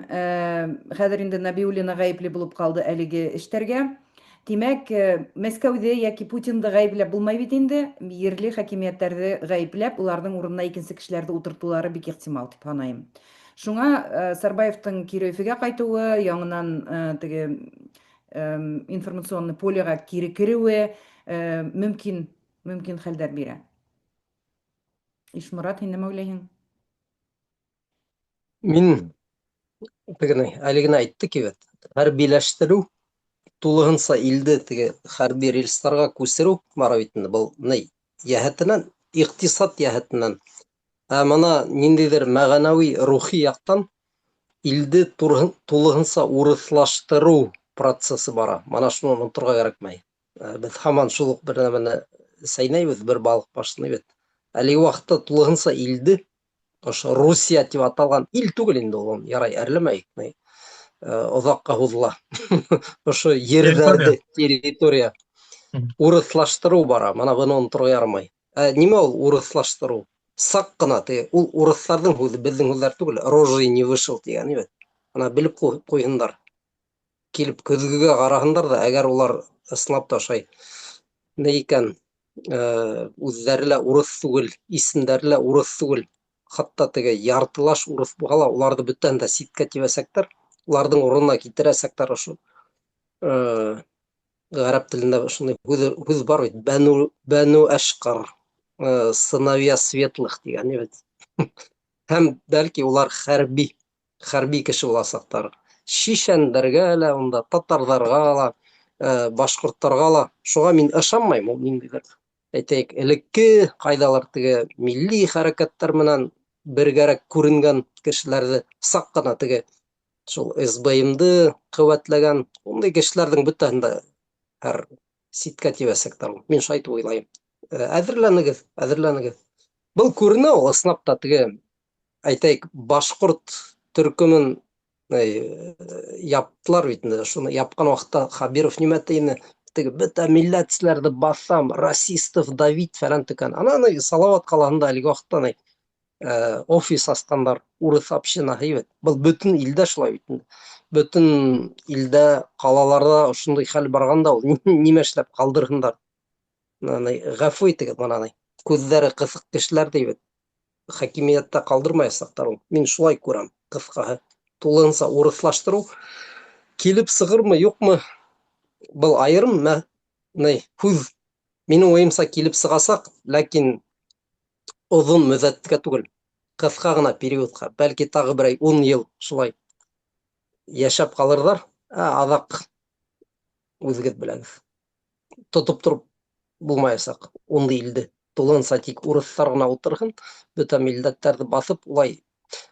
хәҙер инде Набиуллина ғәйепле булып ҡалды әлеге эштәргә. Тимәк, Мәскәүҙе йәки Путинды ғәйепләп булмай бит инде, ерле хакимиәттәрҙе ғәйепләп, уларҙың урынына икенсе кешеләрҙе ултыртыулары бик ихтимал тип һанайым. Шуңа Сарбаевтың кире Өфөгә ҡайтыуы, яңынан теге информационный полеға кире кереүе мөмкин хәлдәр бирә. Ишморат, һин нимә уйлайһың? Мин тегене әле генә әйттек бит. Хәрбиләштерү, тулыһынса илде теге хәрби рельстарға күсереү бара бит инде. Был ни йәһәтенән, иҡтисад йәһәтенән. Ә мына ниндәйҙер мәғәнәүи, рухи яҡтан илде тулыһынса урыҫлаштырыу процессы бара. Мына шуны оноторға кәрәкмәй. Беҙ һаман шул уҡ бер нәмәне сәйнәйбеҙ, бер балыҡ башын бит. Әлеге ваҡытта тулыһынса илде ошо Русия тип аталған ил түгел инде ул, ярай әрләмәйек, ни, оҙаҡҡа һуҙыла. Ошо ерҙәрҙе, территория урыҫлаштырыу бара. Мына быны оноторға ярамай. Нимә ул урыҫлаштырыу? Саҡ ҡына теге, ул урыҫтарҙың һүҙе, беҙҙең һүҙҙәр түгел, рожей не вышел тигән бит. Ана белеп ҡуйһындар. Килеп көҙгөгә ҡараһындар ҙа, әгәр улар ысынлап та ошай ни икән, үҙҙәре лә урыҫ түгел, исемдәре лә урыҫ түгел, хатта теге яртылаш урыҫ булһа ла, уларҙы бөтәһен дә ситкә тибәсәктәр, уларҙың урынына китерәсәктәр ошо. Ғәрәп телендә шундай һүҙ бар бит, бәнү әшҡар, сыновья светлых тигән бит. Һәм бәлки улар хәрби кеше буласаҡтар. Шишәндәргә лә, унда татарҙарға ла, башҡорттарға ла. Шуға мин ышанмайым, ул ниндәйҙер. Әйтәйек, элекке ҡайҙалыр теге милли хәрәкәттәр менән бергәрәк күренгән кешеләрҙе саҡ ҡына теге шул С Б М-ды ҡеүәтләгән ундай кешеләрҙең бөтәһен дә һәр ситкә тибәсәктәр. Мин шулай итеп уйлайым. Әҙерләнегеҙ, әҙерләнегеҙ. Был күренә ул ысынлап та теге, әйтәйек, башҡорт төркөмөн яптылар бит инде. Шуны япҡан ваҡытта Хәбиров нимә тине? Теге бөтә милләтселәрҙе баҫам, расистов давить фәлән тикән. Ана ни Салават ҡалаһында әлеге ваҡытта ни офис асҡандар, урыҫ общинаһы бит. Был бөтөн илдә шулай бит инде. Бөтөн илдә, ҡалаларҙа ошондай хәл барғанда ул нимә эшләп ҡалдырһындар? Ана, ғәфү итегеҙ, мына ни, күҙҙәре ҡыҫыҡ кешеләр ти бит. Хакимиәттә ҡалдырмаясаҡтар ул. Мин шулай күрәм, ҡыҫҡаһы. Тулыһынса урыҫлаштырыу килеп сығырмы, юҡмы? Был айырым ни, һүҙ. Минең уйымса килеп сығасаҡ, ләкин оҙон мөҙҙәткә түгел, ҡыҫҡа ғына периодҡа, бәлки тағы берәй 10 йыл шулай йәшәп ҡалырҙар, ә аҙаҡ үҙегеҙ беләгеҙ. Тотоп тороп булмаясаҡ ундай илде. Тулыһынса тик урыҫтар ғына ултырһын, бөтә милләттәрҙе баҫып, улай.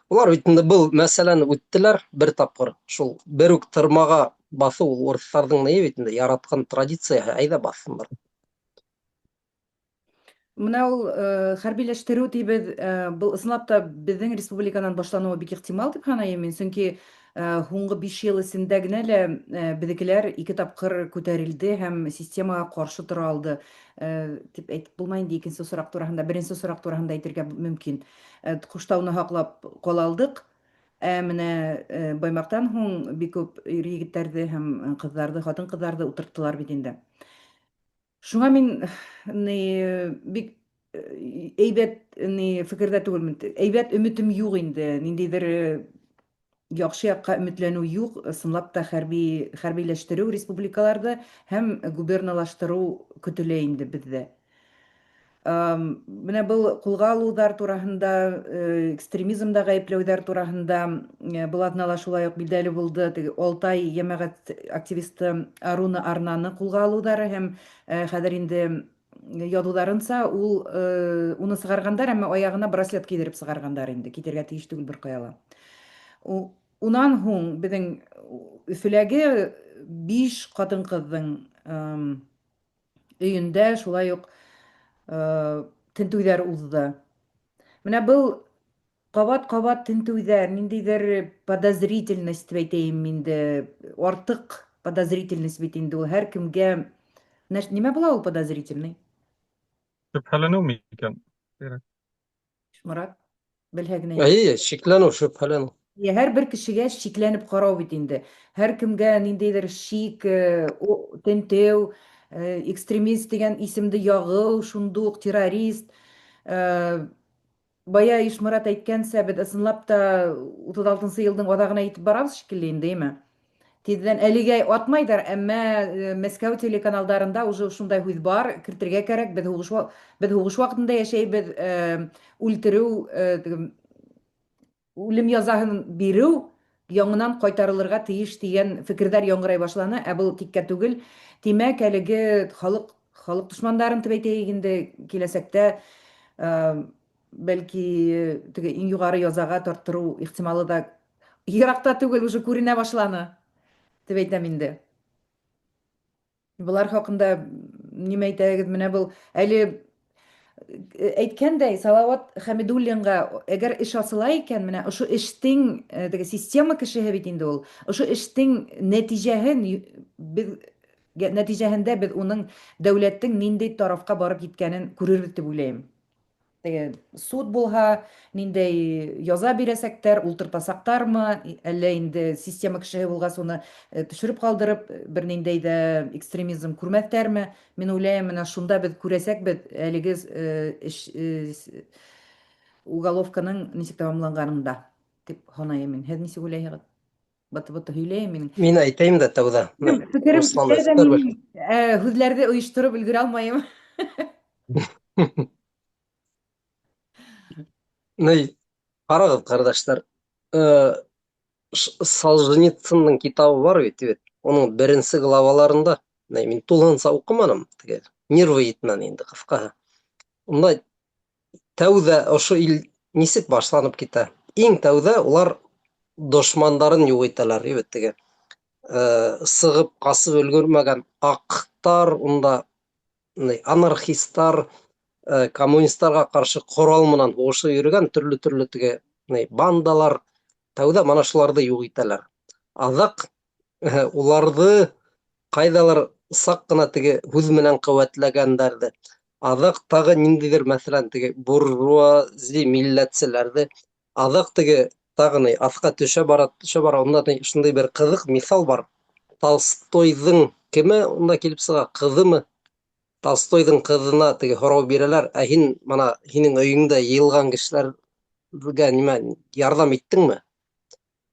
Улар бит инде был мәсьәләне үттеләр бер тапҡыр. Шул бер үк тырмаға баҫыу ул урыҫтарҙың ни бит инде яратҡан традицияһы, әйҙә баҫһындар. Менә ул хәрбиләштерү дибез, был ысынлап та безнең республиканан башлануы бик ихтимал дип һанайым мин, чөнки һуңгы 5 ел эчендә генә лә безнекеләр ике тапкыр күтәрелде һәм системага каршы тора алды дип әйтеп булмай инде икенче сорак тураһында, беренче сорак тураһында әйтергә мөмкин. Куштауны һаклап кала алдык. Ә менә Баймактан һуң бик күп ир-егетләрде һәм кызларды, хатын-кызларды утырттылар бит инде. Шуңа мин ни бик әйбәт ни фикердә түгелмен. Әйбәт өметем юк инде. Ниндидер яхшы якка өметләнү юк. Ысынлап та хәрби хәрбиләштерү республикаларда һәм губерналаштыру көтелә инде бездә. Менә был кулга алудар тураһында, экстремизмда гаепләүләр тураһында был атнала шулай ук билдәле булды. Теге Алтай җәмәгать активисты Аруна Арнаны кулга алудары һәм хәзер инде язуларынча ул уны сыгаргандар, әмма аягына браслет кидереп сыгаргандар инде, китергә тиеш түгел бер кая ла. Унан һуң безнең Өфөләге 5 хатын-кызның өендә шулай ук тентүләр узды. Менә был кабат-кабат тентүләр, ниндидер подозрительность дип әйтәем инде, артык подозрительность бит инде ул һәркемгә. Нимә була ул подозрительный? Шөбһәләнү микән? Морат, белһә генә. Әйе, шикләнү, шөбһәләнү. Иә, һәрбер кешегә шикләнеп карау бит инде. Һәркемгә ниндидер шик, тентеү, экстремист дигән исемде ягу, шундук террорист. Бая Ишморат әйткәнчә, без ысынлап та 36 елның азагына итеп барабыз шикелле инде, әйме? Тиздән әлегә атмайдар, әмма Мәскәү телеканалдарында уже шундай һүз бар, кертергә кәрәк, без һугыш без һугыш вакытында яшәйбез, үлтерү, үлем язаһын бирү яңынан кайтарылырга тиеш дигән фикерләр яңгырай башланы, ә был тиккә түгел. Тимәк, әлеге халык халык дошманнарын дип әйтәйек инде, киләчәктә бәлки теге иң югары язага тарттыру ихтималы да еракта түгел, уже күренә башланы, дип әйтәм инде. Болар хакында нимә әйтәгез? Менә был әле әйткәндәй, Салават Хәмидуллинга әгәр эш асыла икән, менә ошо эштең теге система кешеһе бит инде ул. Ошо эштең нәтиҗәһен без нәтиҗәһендә без уның дәүләттең нинди тарафка барып җиткәнен күрербез дип уйлыйм. Теге суд булһа, ниндәй яза бирәсәктәр, ултыртасактармы, әллә инде система кешеһе булгас уны төшереп калдырып, берниндәй дә экстремизм күрмәҫтәрме? Мин уйлайым, менә шунда без күрәсәкбез әлеге эш уголовканың ничек тәмамланганын да, дип һанайым мин. Һеҙ нисек уйлайһығыҙ? Баты-баты һөйләйем минең. Мин әйтәйем дә тәүҙә. Фекерем Руслан китә дә әйтер мин һүҙләрҙе ойоштороп өлгөрә алмайым. Ни, ҡарағыҙ, ҡәрҙәштәр. Солженицынның китабы бар бит, бит. Уның беренсе главаларында, мин тулыһынса уҡыманым, теге нервы етмәне инде ҡыҫҡаһы. Унда тәүҙә ошо ил нисек башланып китә? Иң тәүҙә улар дошмандарын юҡ итәләр, бит теге. Сығып ҡасып өлгөрмәгән аҡтар, унда анархисттар, коммунисттарға ҡаршы ҡорал менән һуғышып йөрөгән төрлө-төрлө теге бандалар, тәүҙә мана шуларҙы юҡ итәләр. Аҙаҡ уларҙы ҡайҙалыр саҡ ҡына теге һүҙ менән ҡеүәтләгәндәрҙе, аҙаҡ тағы ниндәйҙер, мәҫәлән, теге буржуази милләтселәрҙе, аҙаҡ теге тағы ни аҫҡа төшә бара, төшә бара. Унда шундай бер ҡыҙыҡ миҫал бар. Толстойҙың кеме унда килеп сыға, ҡыҙымы? Толстойҙың ҡыҙына теге һорау бирәләр, ә һин мына һинең өйөңдә йыйылған кешеләргә нимә ярҙам иттеңме?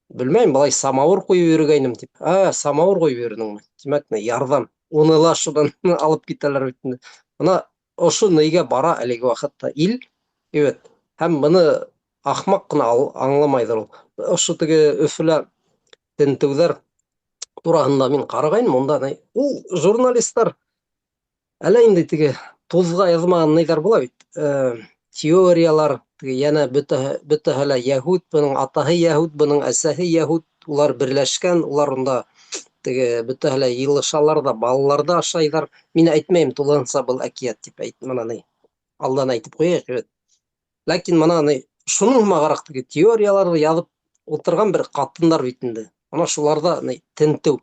Белмәйем, былай самауыр ҡуйып йөрөгәйнем тип. Ә, самауыр ҡуйып йөрөнөңмө? Тимәк, ни ярҙам. Уны ла шунан алып китәләр бит инде. Бына ошо нейгә бара әлеге ваҡытта ил, бит. Һәм быны ахмаҡ ҡына аңламайҙыр ул. Ошо теге Өфөлә тентеүҙәр тураһында мин ҡарағайным, унда ни, ул журналисттар әллә инде теге туҙға яҙмаған ниҙәр була бит. Теориялар, теге йәнә бөтәһе лә йәһүд, бының атаһы йәһүд, бының әсәһе йәһүд, улар берләшкән, улар унда теге бөтәһе лә йыйылышалар ҙа, балалар ҙа ашайҙар. Мин әйтмәйем, тулыһынса был әкиәт тип әйт, мына ни. Алдан әйтеп ҡуяйыҡ бит. Ләкин мына ни шуның һымағыраҡ теге теорияларҙы яҙып ултырған бер ҡатындар бит инде. Ана шуларҙа ни тентеү.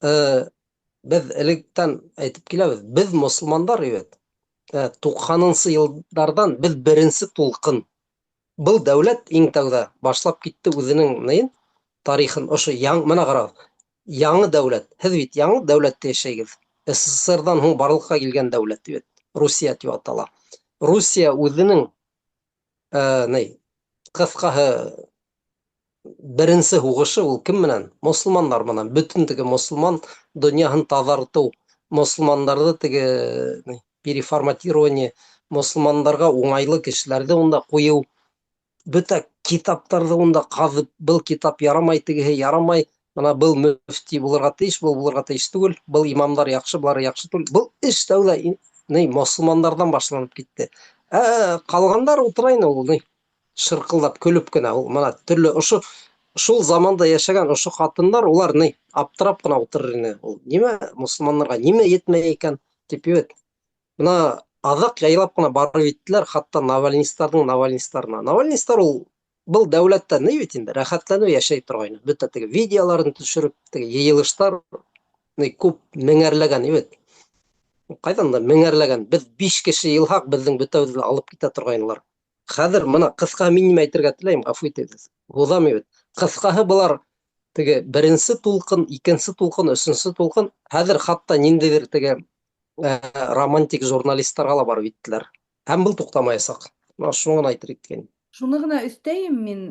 Беҙ электән әйтеп киләбеҙ, беҙ мосолмандар бит. 90-нсы йылдарҙан беҙ беренсе тулҡын. Был дәүләт иң тәүҙә башлап китте үҙенең нейен, тарихын ошо яң, мына ҡарағыҙ, яңы дәүләт. Һеҙ бит яңы дәүләттә йәшәйгеҙ. СССР-ҙан һуң барлыҡҡа килгән дәүләт бит. Русия тип атала. Русия үҙенең ни, ҡыҫҡаһы беренсе һуғышы ул кем менән? Мосолмандар менән. Бөтөн теге мосолман донъяһын таҙартыу, мосолмандарҙы теге ни, переформатирование, мосолмандарға уңайлы кешеләрҙе унда ҡуйыу, бөтә китаптарҙы унда ҡаҙып, был китап ярамай, тегеһе ярамай, мына был мөфти булырға тейеш, был булырға тейеш түгел, был имамдар яҡшы, былар яҡшы түгел. Был эш тәүҙә ни мосолмандарҙан башланып китте. Ә ҡалғандар ултыра ине ул ни шырҡылдап көлөп кенә ул мына төрлө ошо шул заманда йәшәгән ошо ҡатындар улар ни аптырап ҡына ултырыр ине. Ул нимә мосолмандарға нимә етмәй икән тип бит. Мына аҙаҡ яйлап ҡына барып еттеләр хатта навальнистарҙың навальнистарына. Навальнистар ул был дәүләттә ни бит инде рәхәтләнеп йәшәй торғайны. Бөтә теге видеоларын төшөрөп, теге йыйылыштар ни күп меңәрләгән бит. Ҡайҙан да меңәрләгән. Беҙ 5 кеше йыйылһаҡ, беҙҙең бөтәбеҙҙе лә алып китә торғайнылар. Хәҙер мына ҡыҫҡа мин нимә әйтергә теләйем, ғәфү итегеҙ. Һуҙам бит. Ҡыҫҡаһы былар теге беренсе тулҡын, икенсе тулҡын, өсөнсө тулҡын, хәҙер хатта ниндәйҙер теге романтик журналистарға ла барып еттеләр. Һәм был туҡтамаясаҡ. Мына шуны ғына әйтер иткән. Шуны ғына өҫтәйем мин,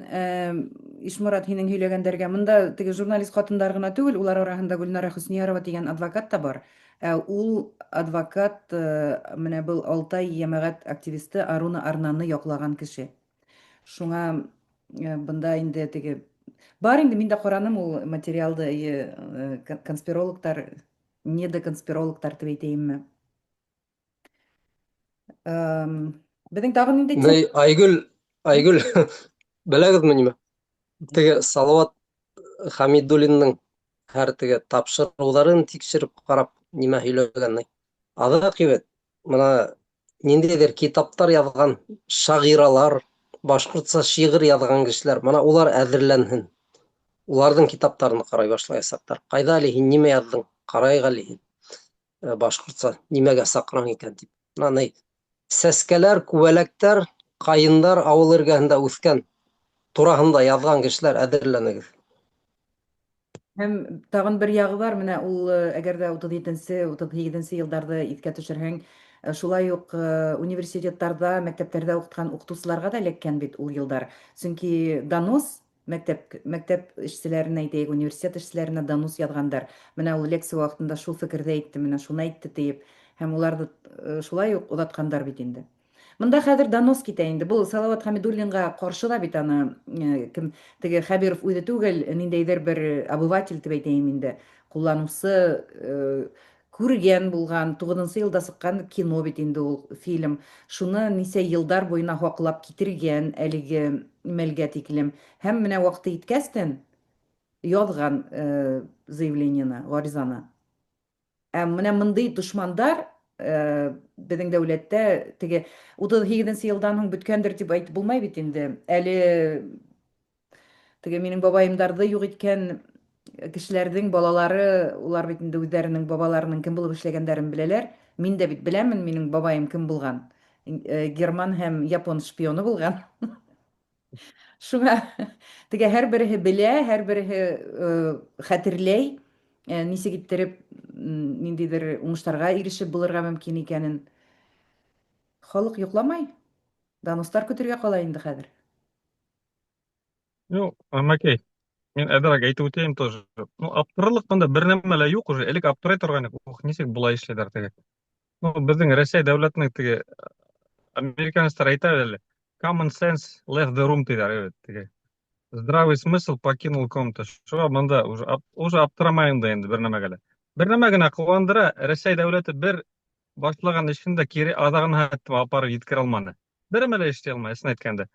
Ишморат, һинең һөйләгәндәргә. Мында теге журналист ҡатындар ғына түгел, улар араһында Гөлнара Хөсниярова тигән адвокат та бар. Ә ул адвокат менә был Алтай йәмәғәт активисты Аруна Арнаны яҡлаған кеше. Шуңа бында инде теге бар инде, мин дә ҡараным ул материалды, конспирологтар, недоконспирологтар дип әйтәйемме. Беҙҙең тағы ниндәй тема? Айгөл, Айгөл, беләгеҙме нимә? Теге Салават Хәмидуллиндың һәр теге тапшырыуҙарын тикшереп ҡарап нимә һөйләгән. Аҙаҡ бит, мына ниндәйҙер китаптар яҙған шағиралар, башҡортса шиғыр яҙған кешеләр, мына улар әҙерләнһен. Уларҙың китаптарын ҡарай башлаясаҡтар. Ҡайҙа әле һин нимә яҙҙың? Ҡарайыҡ әле һин. Башҡортса нимәгә саҡыраң икән тип. Мына ни сәскәләр, күбәләктәр, ҡайындар ауыл эргәһендә үҫкән тураһында яҙған кешеләр әҙерләнегеҙ. Һәм тағын бер яғы бар, менә ул әгәр дә 37-нсе, 38-нсе йылдарҙы иҫкә төшөрһәң, шулай уҡ университеттарҙа, мәктәптәрҙә уҡытҡан уҡытыусыларға да эләккән бит ул йылдар. Сөнки донос мәктәп эшселәренә әйтәйек, университет эшселәренә донос яҙғандар. Менә ул лекция ваҡытында шул фекерҙе әйтте, менә шуны әйтте тиеп, һәм уларҙы шулай уҡ оҙатҡандар бит инде. Мында хәҙер донос китә инде. Был Салават Хәмидуллинға ҡаршы ла бит аны кем теге Хәбиров үҙе түгел, ниндәйҙер бер обыватель тип әйтәйем инде. Ҡулланыусы күргән булған 9-нсы йылда сыҡҡан кино бит инде ул фильм. Шуны нисә йылдар буйына һаҡлап китергән әлеге мәлгә тиклем. Һәм менә ваҡыты еткәстән яҙған заявлениены, ғаризаны. Ә менә мындай дошмандар беҙҙең дәүләттә теге 38-нсе йылдан һуң бөткәндер тип әйтеп булмай бит инде. Әле теге минең бабайымдарҙы юҡ иткән кешеләрҙең балалары, улар бит инде үҙҙәренең бабаларының кем булып эшләгәндәрен беләләр. Мин дә бит беләмен, минең бабайым кем булған. Герман һәм япон шпионы булған. Шуңа теге һәр береһе белә, һәр береһе хәтерләй, нисек иттереп ниндәйҙер уңыштарға ирешеп булырға мөмкин икәнен. Халыҡ йоҡламай. Доностар көтөргә ҡала инде хәҙер. Ну, Әмәкәй, мин әҙерәк әйтеп үтәйем тоже. Ну, аптырарлыҡ бында бер нәмә лә юҡ уже. Элек аптырай торғайныҡ. Ух, нисек былай эшләйҙәр теге. Ну, беҙҙең Рәсәй дәүләтенең теге американецтар әйтә әле. Common sense left the room тиҙәр, бит, теге. Здравый смысл покинул комнату. Шуға бында уже аптырамайым да инде бер нәмәгә лә. Бер нәмә генә ҡыуандыра, Рәсәй дәүләте бер башлаған эшен дә кире аҙағына хәтлем апарып еткерә алманы. Бер нәмә лә эшләй алмай, ысын әйткәндә.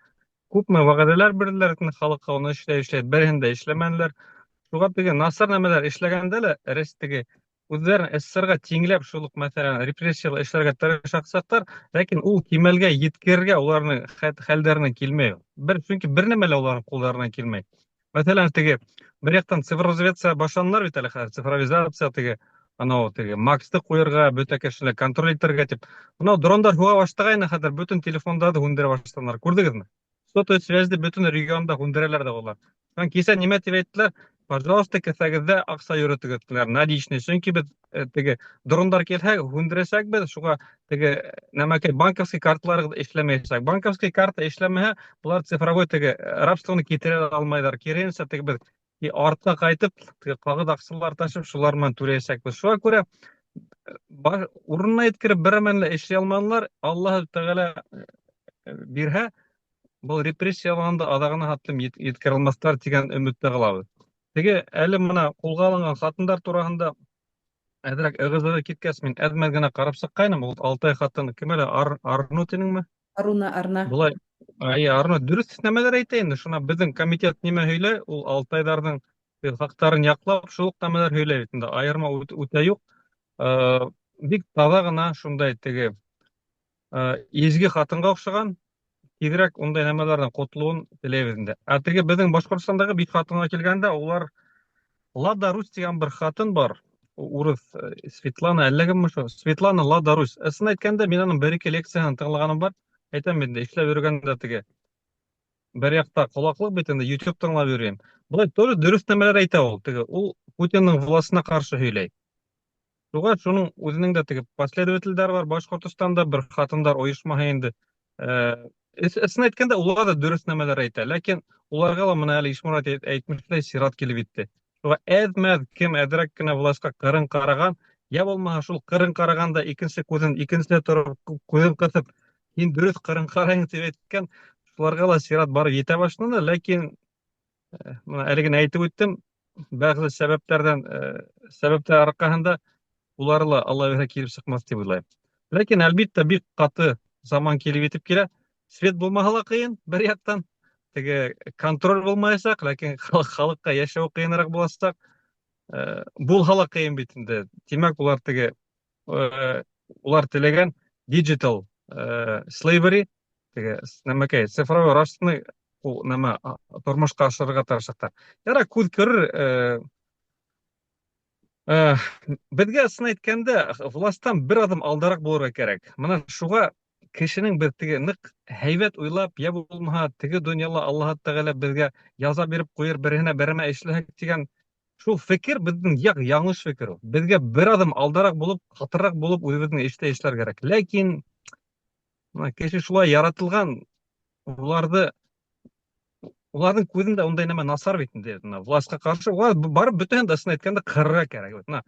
Күпме вәғәҙәләр бирҙеләр халыҡҡа, уны эшләй, эшләй, береһен дә эшләмәнеләр. Шуға теге насар нәмәләр эшләгәндә лә, Рәсәй теге Үҙҙәрен СССРға тиңләп шул уҡ, мәҫәлән, репрессиялы эшләргә тырышасаҡтар, ләкин ул кимәлгә еткерергә уларның хәлдәренән килмәй. Бер, сөнки бер нәмә лә уларның ҡулдарынан килмәй. Мәҫәлән, теге бер яҡтан цифровизация башланылар бит әле хәҙер, цифровизация теге анау теге Максты ҡуйырға, бөтә кешене контроль итергә тип. Мынау дрондар һуға башлағайны, хәҙер бөтөн телефондарҙы һүндерә башланылар. Күрҙегеҙме? Сотовый связьды бөтөн регионда һүндерәләр ҙә улар. Шунан кисә нимә тип әйттеләр? Пожалуйста, кеҫәгеҙҙә аҡса йөрөтөгөҙ тиләр, наличный. Сөнки беҙ теге дрондар килһә, һүндерәсәкбеҙ, шуға теге нәмәкәй банковский карталарығыҙ эшләмәйәсәк. Банковский карта эшләмәһә, улар цифровой теге рабствоны китерә алмайҙар. Киреһенсә, теге беҙ артҡа ҡайтып, теге ҡағыҙ аҡсалар ташып, шулар менән түләйәсәкбеҙ. Шуға күрә урынына еткереп бер нәмә лә эшләй алманылар. Аллаһы Тәғәлә бирһә, был репрессияланды аҙағына хәтлем еткерә алмаҫтар тигән өмөттә ҡалабыҙ. Теге әле мына ҡулға алынған ҡатындар тураһында әҙерәк ығы-зығы киткәс, мин әҙ-мәҙ генә ҡарап сыҡҡайным. Ул Алтай ҡатыны кем әле? Арну тинеңме? Аруна, Арна. Былай, әйе, Арну дөрөҫ нәмәләр әйтә инде. Шуна беҙҙең комитет нимә һөйләй, ул алтайҙарҙың хаҡтарын яҡлап, шул уҡ нәмәләр һөйләй бит инде. Айырма үтә юҡ. Бик таҙа ғына шундай теге изге ҡатынға оҡшаған, тиҙерәк ундай нәмәләрҙән ҡотолоуын теләйбеҙ инде. Ә теге беҙҙең Башҡортостандағы бит ҡатынға килгәндә, улар Лада Русь тигән бер ҡатын бар. Урыҫ Светлана, әллә кемме шул? Светлана Лада Русь. Ысын әйткәндә, мин аның бер-ике лекцияһын тыңлағаным бар. Әйтәм инде, эшләп йөрөгәндә теге бер яҡта ҡолаҡлыҡ бит инде, YouTube тыңлап йөрөйөм. Былай тоже дөрөҫ нәмәләр әйтә ул. Теге ул Путиндың властына ҡаршы һөйләй. Шуға шуның үҙенең дә теге последовательдәре бар. Башҡортостанда бер ҡатындар ойошмаһы инде. Ысын әйткәндә, улар ҙа дөрөҫ нәмәләр әйтә. Ләкин уларға ла мына әле Ишморат әйтмешләй сират килеп етте. Шуға әҙ-мәҙ кем әҙерәк кенә властҡа ҡырын ҡараған, йә булмаһа шул ҡырын ҡарағанда икенсе күҙен икенсеһе тороп күҙен ҡыҫып, һин дөрөҫ ҡырын ҡарайың тип әйткән, шуларға ла сират барып етә башланы, ләкин мына әле генә әйтеп үттем, бәғзе сәбәптәр арҡаһында улар ла Алла бирһә килеп сыҡмаҫ тип уйлайым. Ләкин әлбиттә бик ҡаты заман килеп етеп килә. Свет булмаһа ла ҡыйын бер яҡтан, теге контроль булмаясаҡ, ләкин халыҡҡа йәшәү ҡыйыныраҡ буласаҡ. Булһа ла ҡыйын бит инде. Тимәк, улар теге, улар теләгән digital slavery, теге нәмәкәй, цифровой рабствоны ул нәмә тормошҡа ашырырға тырышаҡтар. Яра күҙ күрер, беҙгә ысын әйткәндә, властан бер аҙым алдараҡ булырға кәрәк. Мына шуға кешенең бер теге ныҡ һәйбәт уйлап, йә булмаһа теге донъяла Аллаһ Тәғәлә беҙгә яза биреп ҡуйыр, береһенә берәмә эшләһәк тигән шул фекер беҙҙең яҡ яңылыш фекер ул. Беҙгә бер аҙым алдараҡ булып, ҡатыраҡ булып үҙебеҙҙең эштә эшләр кәрәк. Ләкин мына кеше шулай яратылған, уларҙың күҙендә ундай нәмә насар бит инде. Мына властҡа ҡаршы улар барып бөтәһен дә ысын әйткәндә ҡырырға кәрәк бит. Мына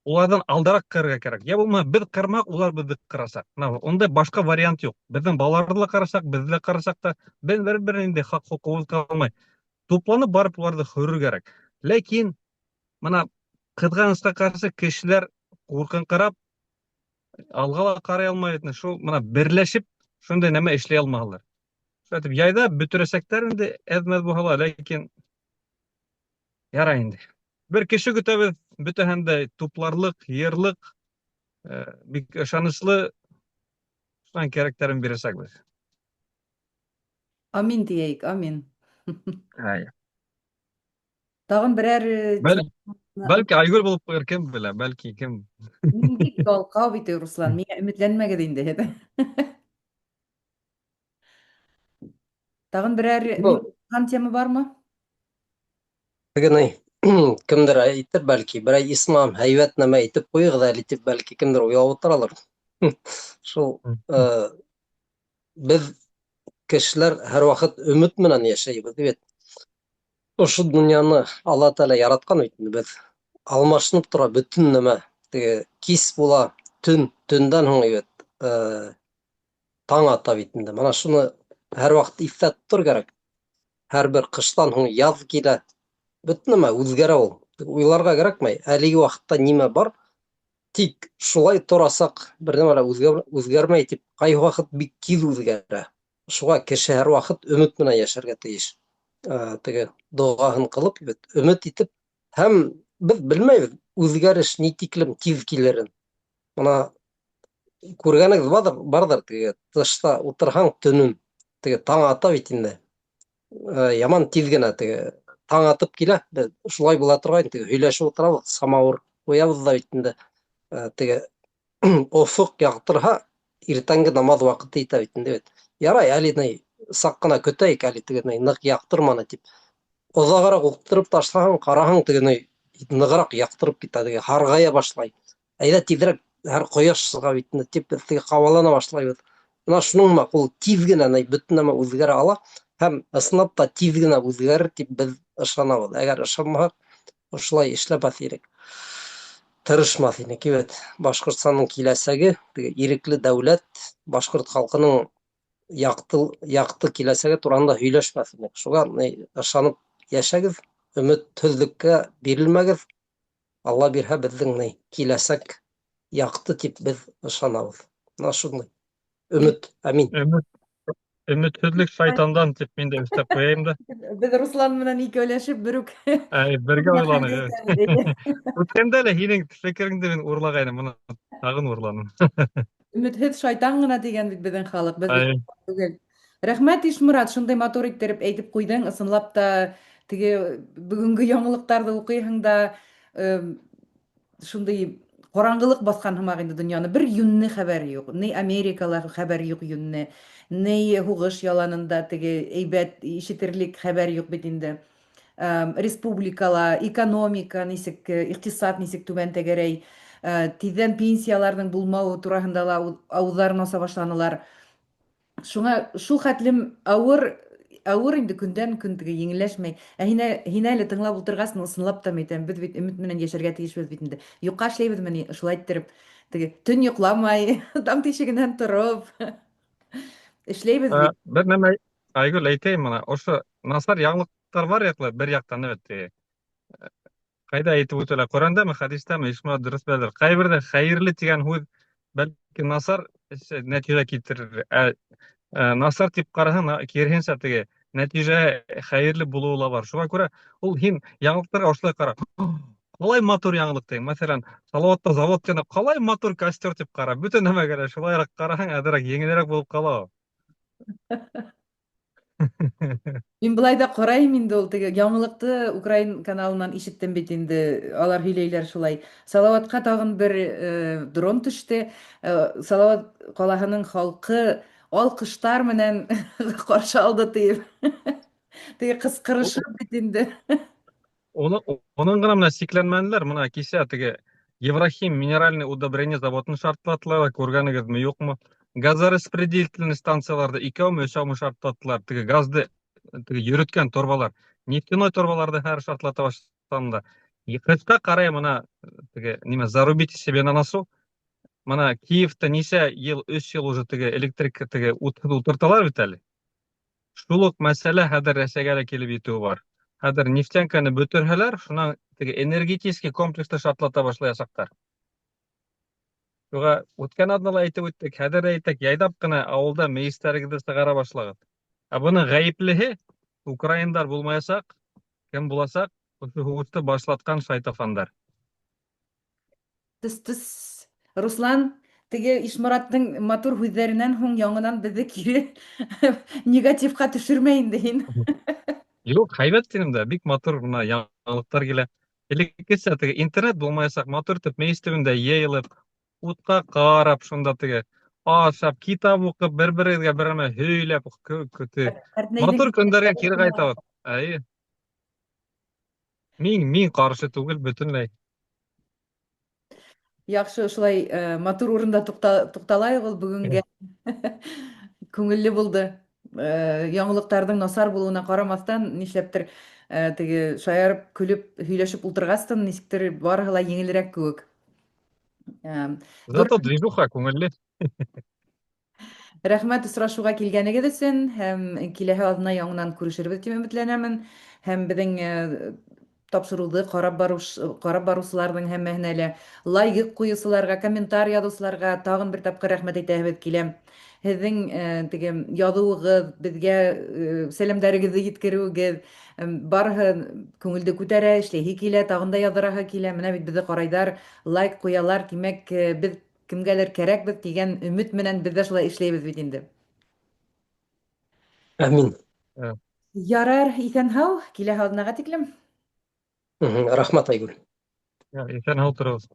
уларҙан алдараҡ ҡырырға кәрәк. Йә булмаһа беҙ ҡырмаҡ, улар беҙҙе ҡырасаҡ. Мына ундай башҡа вариант юҡ. Беҙҙең балаларҙы ла ҡарасаҡ, беҙҙе лә ҡарасаҡ та, беҙ бер-бер инде хаҡ-хоҡуғыбыҙ ҡалмай. Тупланып барып уларҙы хөрөр кәрәк. Ләкин мына ҡыҙғанысҡа ҡаршы кешеләр ҡурҡынҡырап алға ла ҡарай алмай бит. Шул мына берләшеп шундай нәмә эшләй алмаһалар. Шулай итеп яйҙа бөтөрәсәктәр инде әҙ-мәҙ булһа ла, ләкин ярай инде. Бер кеше көтәбеҙ, бөтәһен дә тупларлыҡ, йыйырлыҡ, бик ышаныслы, шунан кәрәктәрен бирәсәкбеҙ. Амин тиәйек, амин. Әйе. Тағын берәр, Бәлки Айгөл булып ҡуйыр, кем белә, бәлки кем. Мин бик ялҡау бит, Руслан, миңә өмөтләнмәгеҙ инде һеҙ. Тағын берәр тема бармы? Теге ни, кемдер әйтер, бәлки, берәй ислам һәйбәт нәмә әйтеп ҡуйығыҙ әле тип, бәлки кемдер уйлап ултыралыр. Шул, беҙ кешеләр һәр ваҡыт өмөт менән йәшәйбеҙ бит. Ошо донъяны Алла Тәғәлә яратҡан бит инде, беҙ алмашынып тора бөтөн нәмә. Теге кис була, төн, төндән һуң бит, таң ата бит инде. Мына шуны һәр ваҡыт иҫтә тотор кәрәк. Һәр бер ҡыштан һуң яҙ килә. Бөтөн нәмә үҙгәрә ул. Уйларға кәрәкмәй. Әлеге ваҡытта нимә бар, тик шулай торасаҡ, бер нәмә лә үҙгәрмәй тип, ҡайһы ваҡыт бик тиҙ үҙгәрә. Шуға кеше һәр ваҡыт өмөт менән йәшәргә тейеш. Теге доғаһын ҡылып, бит, өмөт итеп һәм Беҙ белмәйбеҙ үҙгәреш ни тиклем тиҙ килерен. Бына күргәнегеҙ барҙыр, барҙыр теге тышта ултырһаң төнөн, теге таң ата бит инде. Яман тиҙ генә теге таң атып килә. Беҙ шулай була торғайны, теге һөйләшеп ултырабыҙ, самауыр ҡуябыҙ ҙа бит инде. Теге офоҡ яҡтырһа, иртәнге намаҙ ваҡыты етә бит инде бит. Ярай, әле ни саҡ ҡына көтәйек, әле теге ни ныҡ яҡтырманы тип. Оҙағыраҡ ултырып ташлаһаң, ҡараһаң, теге ни нығыраҡ яҡтырып китә, теге һарғая башлай. Әйҙә тиҙерәк һәр ҡояш сыға бит инде тип беҙ теге ҡабалана башлайбыҙ. Бына шуның һымаҡ ул тиҙ генә ни бөтөн нәмә үҙгәрә ала һәм ысынлап та тиҙ генә үҙгәрер тип беҙ ышанабыҙ. Әгәр ышанмаһаҡ, ошолай эшләмәҫ инек. Тырышмаҫ инек бит. Башҡортостандың киләсәге, теге ирекле дәүләт, башҡорт халҡының яҡты яҡты киләсәге тураһында һөйләшмәҫ инек. Шуға ышанып йәшәгеҙ, өмөтһөҙлөккә бирелмәгеҙ. Алла бирһә, беҙҙең ни киләсәк яҡты тип беҙ ышанабыҙ. Менә шундай. Өмөт, амин. Өмөт Өмөтһөҙлөк шайтандан тип мин дә өҫтәп ҡуяйым да. Беҙ Руслан менән икәүләшеп бер үк. Әй, бергә уйланыҡ. Үткәндә лә һинең фекереңде мин урлағайным, моны тағын урланым. Өмөтһөҙ шайтан ғына тигән бит беҙҙең халыҡ, беҙ бит түгел. Рәхмәт, Ишморат, шундай матур иттереп әйтеп ҡуйҙың, ысынлап та теге бөгөнгө яңылыҡтарҙы уҡыйһың да, шундый караңгылык баскан һымак инде дөньяны. Бер юньле хәбәр юк. Ни Америкала хәбәр юк юньле, ни һугыш яланында теге әйбәт ишетерлек хәбәр юк бит инде. Республикала экономика нисек, икътисад нисек түбән тәгәрәй, тиздән пенсияләрнең булмавы тураһында ла авызларын аса башланылар. Шуңа шул хәтлем авыр, авыр инде көндән көн теге еңелләшмәй. Ә һин, һин әле тыңлап утыргач, ысынлап та әйтәм, без бит өмет менән яшәргә тиешбез бит инде. Юкка эшләйбезмени, шулай иттереп, теге төн йокламай, таң тишегеннән торып эшләйбез бит. Бер нәмә, Айгөл, әйтәйем мына, ошо насар яңылыҡтар бар яҡлы, бер яҡтан evet теге. Ҡайҙа әйтеп үтелә? Ҡөрьәндәме, хәдистәме? Ишмә дөрөҫ беләлер. Ҡайберҙә хәйерле тигән һүҙ бәлки насар нәтижә килтерер. Ә, ә насар тип ҡараһаң, киреһенсә теге нәтижә хәйерле булыуы ла бар. Шуға күрә ул һин яңылыҡтарға ошолай ҡара. Ҡалай матур яңылыҡ тиң. Мәҫәлән, Салауатта завод янып, ҡалай матур костер тип ҡара. Бөтә нәмәгә лә шулайыраҡ ҡараһаң, әҙерәк еңелерәк булып ҡала. Мин былай да карайым инде ул теге яңылыкты украин каналыннан ишеттем бит инде, алар һөйләйләр шулай. Салаватка тагын бер дрон төште. Салават калаһының халкы алкыштар менән каршы алды диеп. Теге кыскырышып бит инде. Уны, уның ғына менән сикләнмәнеләр. Мына кисә теге Еврохим минеральный удобрение заводын шартлаттылар, күргәнегеҙме, юҡмы? Газораспределительный станцияларҙы икәүме, өсәүме шартлаттылар. Теге газды теге йөрөткән торбалар, нефтяной торбаларҙы хәҙер шартлата башланды. Ҡышҡа ҡарай мына теге нимә зарубите себе на носу. Мына Киевта нисә йыл, 3 йыл уже теге электрик теге утһыҙ ултырталар бит әле. Шул уҡ мәсьәлә хәҙер Рәсәйгә лә килеп етеүе бар. Хәҙер нефтянканы бөтөрһәләр, шунан теге энергетический комплексты шартлата башлаясаҡтар. Шуға үткән аҙнала әйтеп үттек, хәҙер ҙә әйтәк, яйҙап ҡына ауылда мейестәрегеҙҙе сығара башлағыҙ. Ә бының ғәйеплеһе украиндар булмаясаҡ, кем буласаҡ? Ошо һуғышты башлатҡан шайтафандар. Тыс тыс. Руслан, теге Ишмораттың матур һүҙҙәренән һуң яңынан беҙҙе кире негативҡа төшөрмә инде һин. Юҡ, һәйбәт тинем дә, бик матур бына яңылыҡтар килә. Элеккесә теге интернет булмаясаҡ, матур итеп мейес төбөндә йыйылып, утҡа ҡарап, шунда теге ашап, китап уҡып, бер-берегеҙгә бер нәмә һөйләп, матур көндәргә кире ҡайтабыҙ. Әйе. Мин мин ҡаршы түгел бөтөнләй. Яҡшы, ошолай матур урында туҡталайыҡ ул бөгөнгә. Күңелле булды. Яңылыҡтарҙың насар булыуына ҡарамаҫтан, нишләптер теге шаярып, көлөп, һөйләшеп ултырғастын, нисектер барыһы ла еңелерәк кеүек. Зато движуха күңелле. Рәхмәт осрашыуға килгәнегеҙ өсөн һәм киләһе аҙна яңынан күрешербеҙ тип өмөтләнәмен. Һәм беҙҙең Тапшыруды карап баруш, карап баручыларның һәммәһенә лә, лайк куючыларга, комментарий язучыларга тагын бер тапкыр рәхмәт әйтәһебез килә. Һеҙҙең теге язуығыҙ, беҙгә сәләмдәрегеҙҙе еткереүегеҙ барыһы күңелде күтәрә, эшләйһе килә, тагын да яҙыраһы килә. Менә бит беҙҙе ҡарайҙар, лайк ҡуялар, тимәк, беҙ кемгәлер кәрәкбеҙ тигән өмөт менән беҙ ҙә шулай эшләйбеҙ бит инде. Амин. Ярар, иҫән-һау, киләһе аҙнаға тиклем. Рәхмәт, Айгөл. Иҫән-һау тороғоҙ.